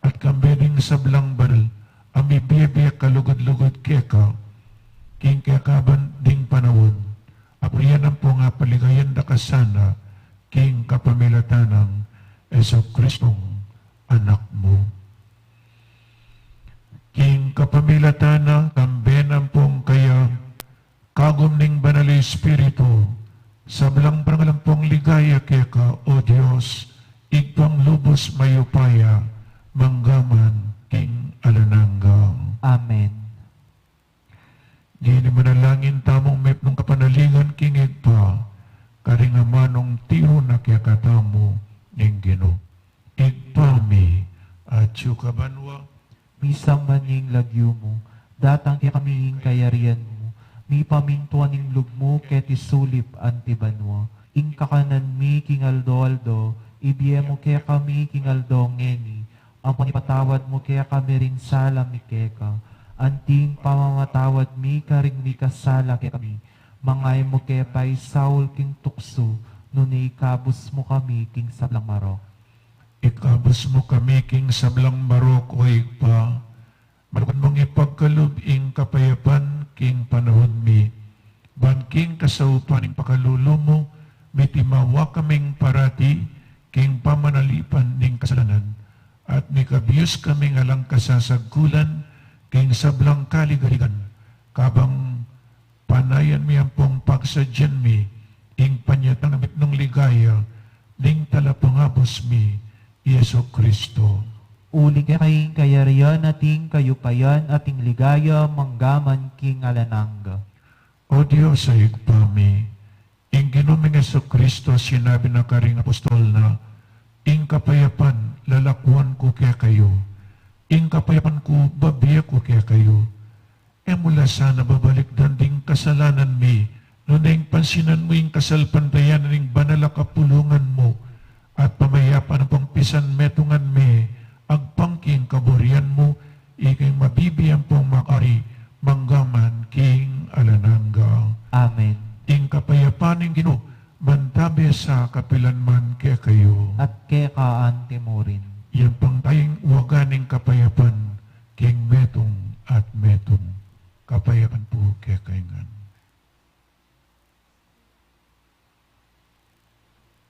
at kambe ning sablang banal a mibie-bie kalugud-lugud keka king kekaban ding panaun, apurian ampong apaligayan da ka sana king kapamilatan nang Jesucristong Anak mu. King kapamilatan na, kambe na ampong kaya, kagum ning Banal Espiritu, sablang parangal ampong ligaya keka, O Dios, Ibpang lubus mayupaya, mangga man king alang angga. Amen. Ngeni manalangin tamung mipnung kapanaligan king Ibpa, karing amanung tiru na kekatamu ning Ginu. Ibpa mi, atsu ka banua, misamban ya ing lagyu mu, datang kekami ing kayarian mu, mipamintuan ing lub mu keti sulip anti banua. Ing kakanan mi king aldo-aldo, ibie mu kekami king aldo ngeni, ampon ipatawad mu kekami ring sala mi keka, anti ing pamamatawad mi karing mikasala kekami, manga e mu ke paisaul king tuksu, nune ikabus mu kami king sablang marok. Ikabus mu kami king sablang marok, O Ibpa, malugud mung ipagkalub ing kapayapan king panaun mi, ban king kasaupan ning pakalulu mu, miti mawa kaming parati king pamanalipan ning kasalanan, at mikabius kaming alang kasasagkulan king sablang kaligaligan, kabang panayan mi ampong pagsadyan mi ing panyatang na mipnung ligaya ning Talapangabus mi, Jesucristo. Uling keka ing kayarian at ing kayupayan at ing ligaya mangga man king alang angga. O Dios a Ibpa mi, ing Ginu ming Jesucristo sinabi na karing apostol na, ing kapayapan lalakuan ku kekayu, ing kapayapan ku babie ku kekayu. E mu la sana babalikdan ding kasalanan mi, nune ing pansinan mu ing kasalpantayanan ning banal a kapulungan mu, at pamayapan ampong pisanmetungan me, agpang king kaburian mu, ika ing mabibie ampong makari, mangga man king alang angga. Amen. Ing kapayapan ning Ginu, mantabe sa kapilan man kekayu. At keka anti mu rin. Iyampang taya ing waga ning kapayapan, king metung at metung. Kapayapan pu kekayu ngan.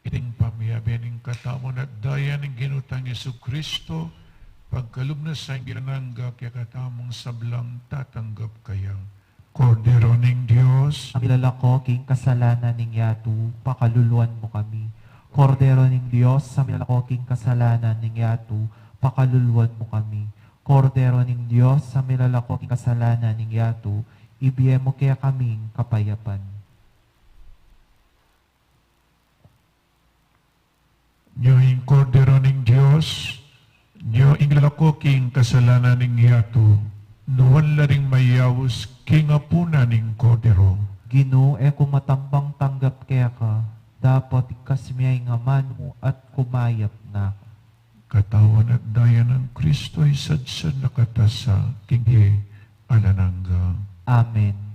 Iting pamiabe ning katawan at daya ning Ginu tang Jesucristo, pagkalub na sa ing alang angga kekatamung sablang tatanggap kaya. Kordero ning Dios, a milalako king kasalanan ning yatu, pakaluluan mu kami. Kordero ning Dios, a milalako king kasalanan ning yatu, pakaluluan mu kami. Kordero ning Dios, a milalako king kasalanan ning yatu, ibie mu kekami ing kapayapan. Nyo ing Kordero ning Dios, nyo ing milalako king kasalanan ning yatu, nuan la ring mayaus king apunan ning Kordero. Ginu, e ku matampang tanggap keka, dapot ikasi mu ing amanu mu at kumayap na ku. Katawan at daya nang Kristo isadsad na ka tasa king bie alang angga. Amen.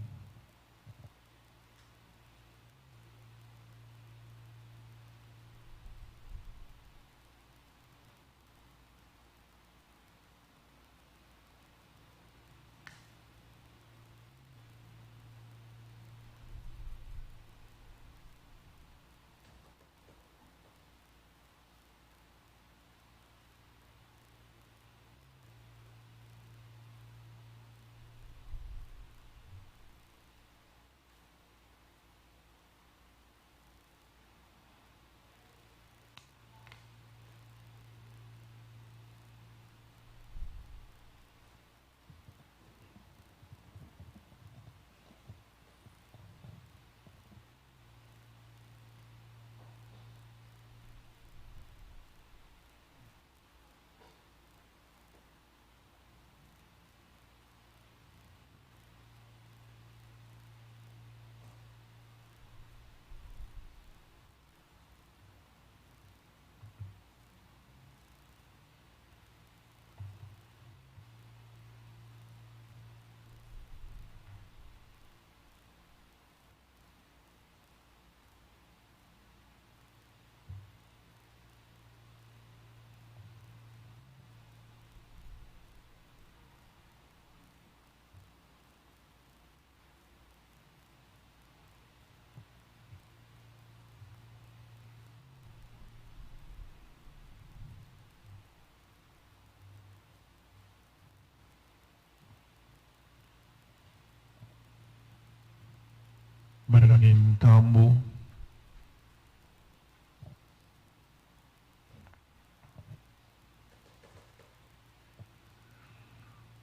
Manalangin tamu.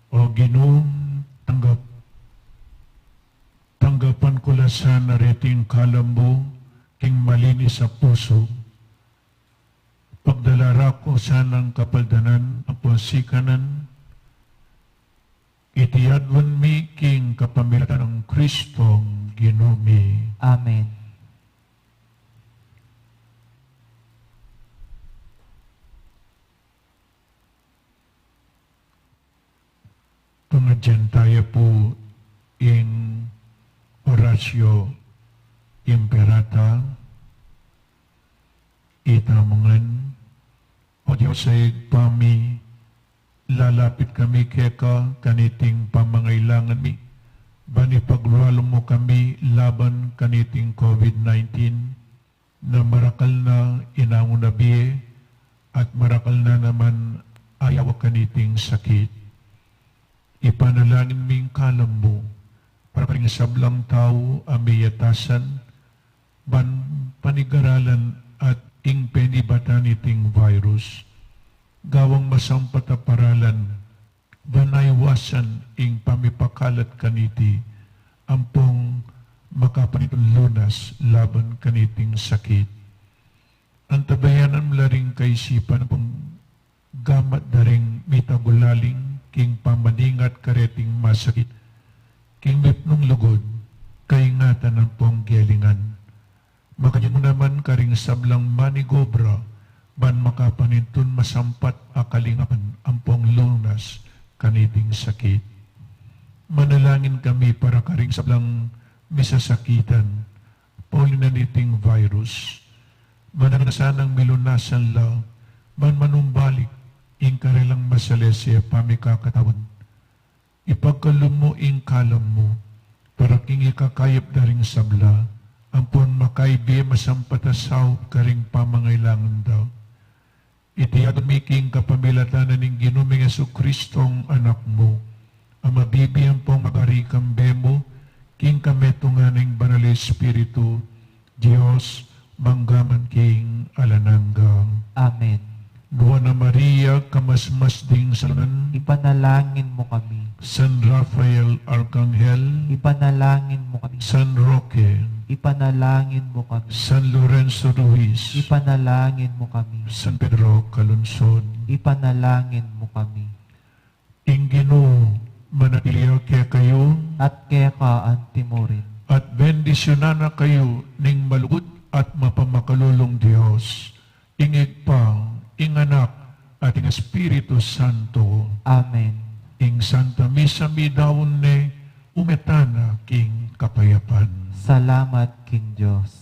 O Ginu, tanggap, tanggapan ku la sana reting kalam mu king malinis a pusu. Pagdala ra ku sanang kapaldanan ampon sikanan, iti adwan mi king kapamilatan nang Kristong Ginu mi. Amen. Pangadyan taya pu ing Oratio Imperata, ita mungan. O Dios a Ibpa mi, lalapit kami keka kaniting pamangailangan mi, ban ipaglualu mu kami laban kaniting COVID nineteen, na marakal na inangu na bie, at marakal na naman ayawa kaniting sakit. Ipanalangin mi ing kalam mu para karing sablang tau a miyatasan, ban panigaralan at ing penibatan niting virus, gawang masampat a paralan, ban aiwasan ing pamipakalat kaniti, ampong makapanintun lunas laban kaniting sakit. Antabayanan mu la ring kaisipan ampong gamat da ring mitagulaling king pamaningat kareting masakit, king mipnung lugud, kaingatan ampong gelingan. Makadyan mu naman karing sablang manigobra, ban makapanintun masampat a kalingapan ampong lunas kaniting sakit. Manalangin kami para karing sablang misasakitan, pauli na niting virus. Manalangin sanang milunasan la, ban manumbalik ing karelang masalese a pamikakatawan. Ipagkalub mu ing kalam mu para king ikakayap da ring sabla, ampon makaibie masampat a saup karing pamangailangan da. Iti aduan mi king kapamilatan na ning Ginu ming Jesucristong Anak mu, a mabibie ampong magari kambe mu king kametungan ning Banal a Espiritu, Dios, mangga man king alang angga. Amen. Nuan a Maria, kamasmas ding salonan, ipanalangin mu kami. San Rafael Arkanghel, ipanalangin mu kami. San Roque, ipanalangin mu kami. San Lorenzo Ruiz, ipanalangin mu kami. San Pedro Calungsod, ipanalangin mu kami. Ing Ginu manatili ya kekayu. At keka antimurin. At bendisyunan na kayu ning malugud at mapamakalulung Dios, ing Ibpa, ing Anak, at ing Espiritu Santo. Amen. Ing Santa Misa midaun ne, ume tana king kapayapan. Salamat king Dios.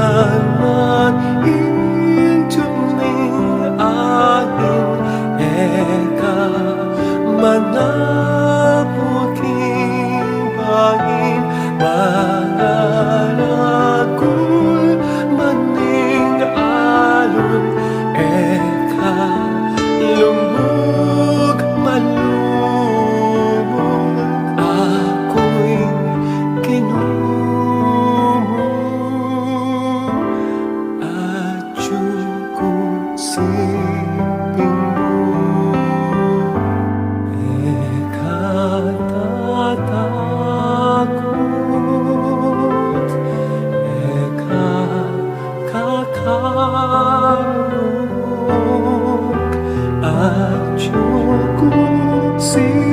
Sikanan ing juming angin, e ka manapul king bangin, mangaragul man ing alun, e ka lumuhug man lumulug, aku ing Ginu mu, atyu ku siping mu. E ka tatakut, e ka kakalung, atyu ku si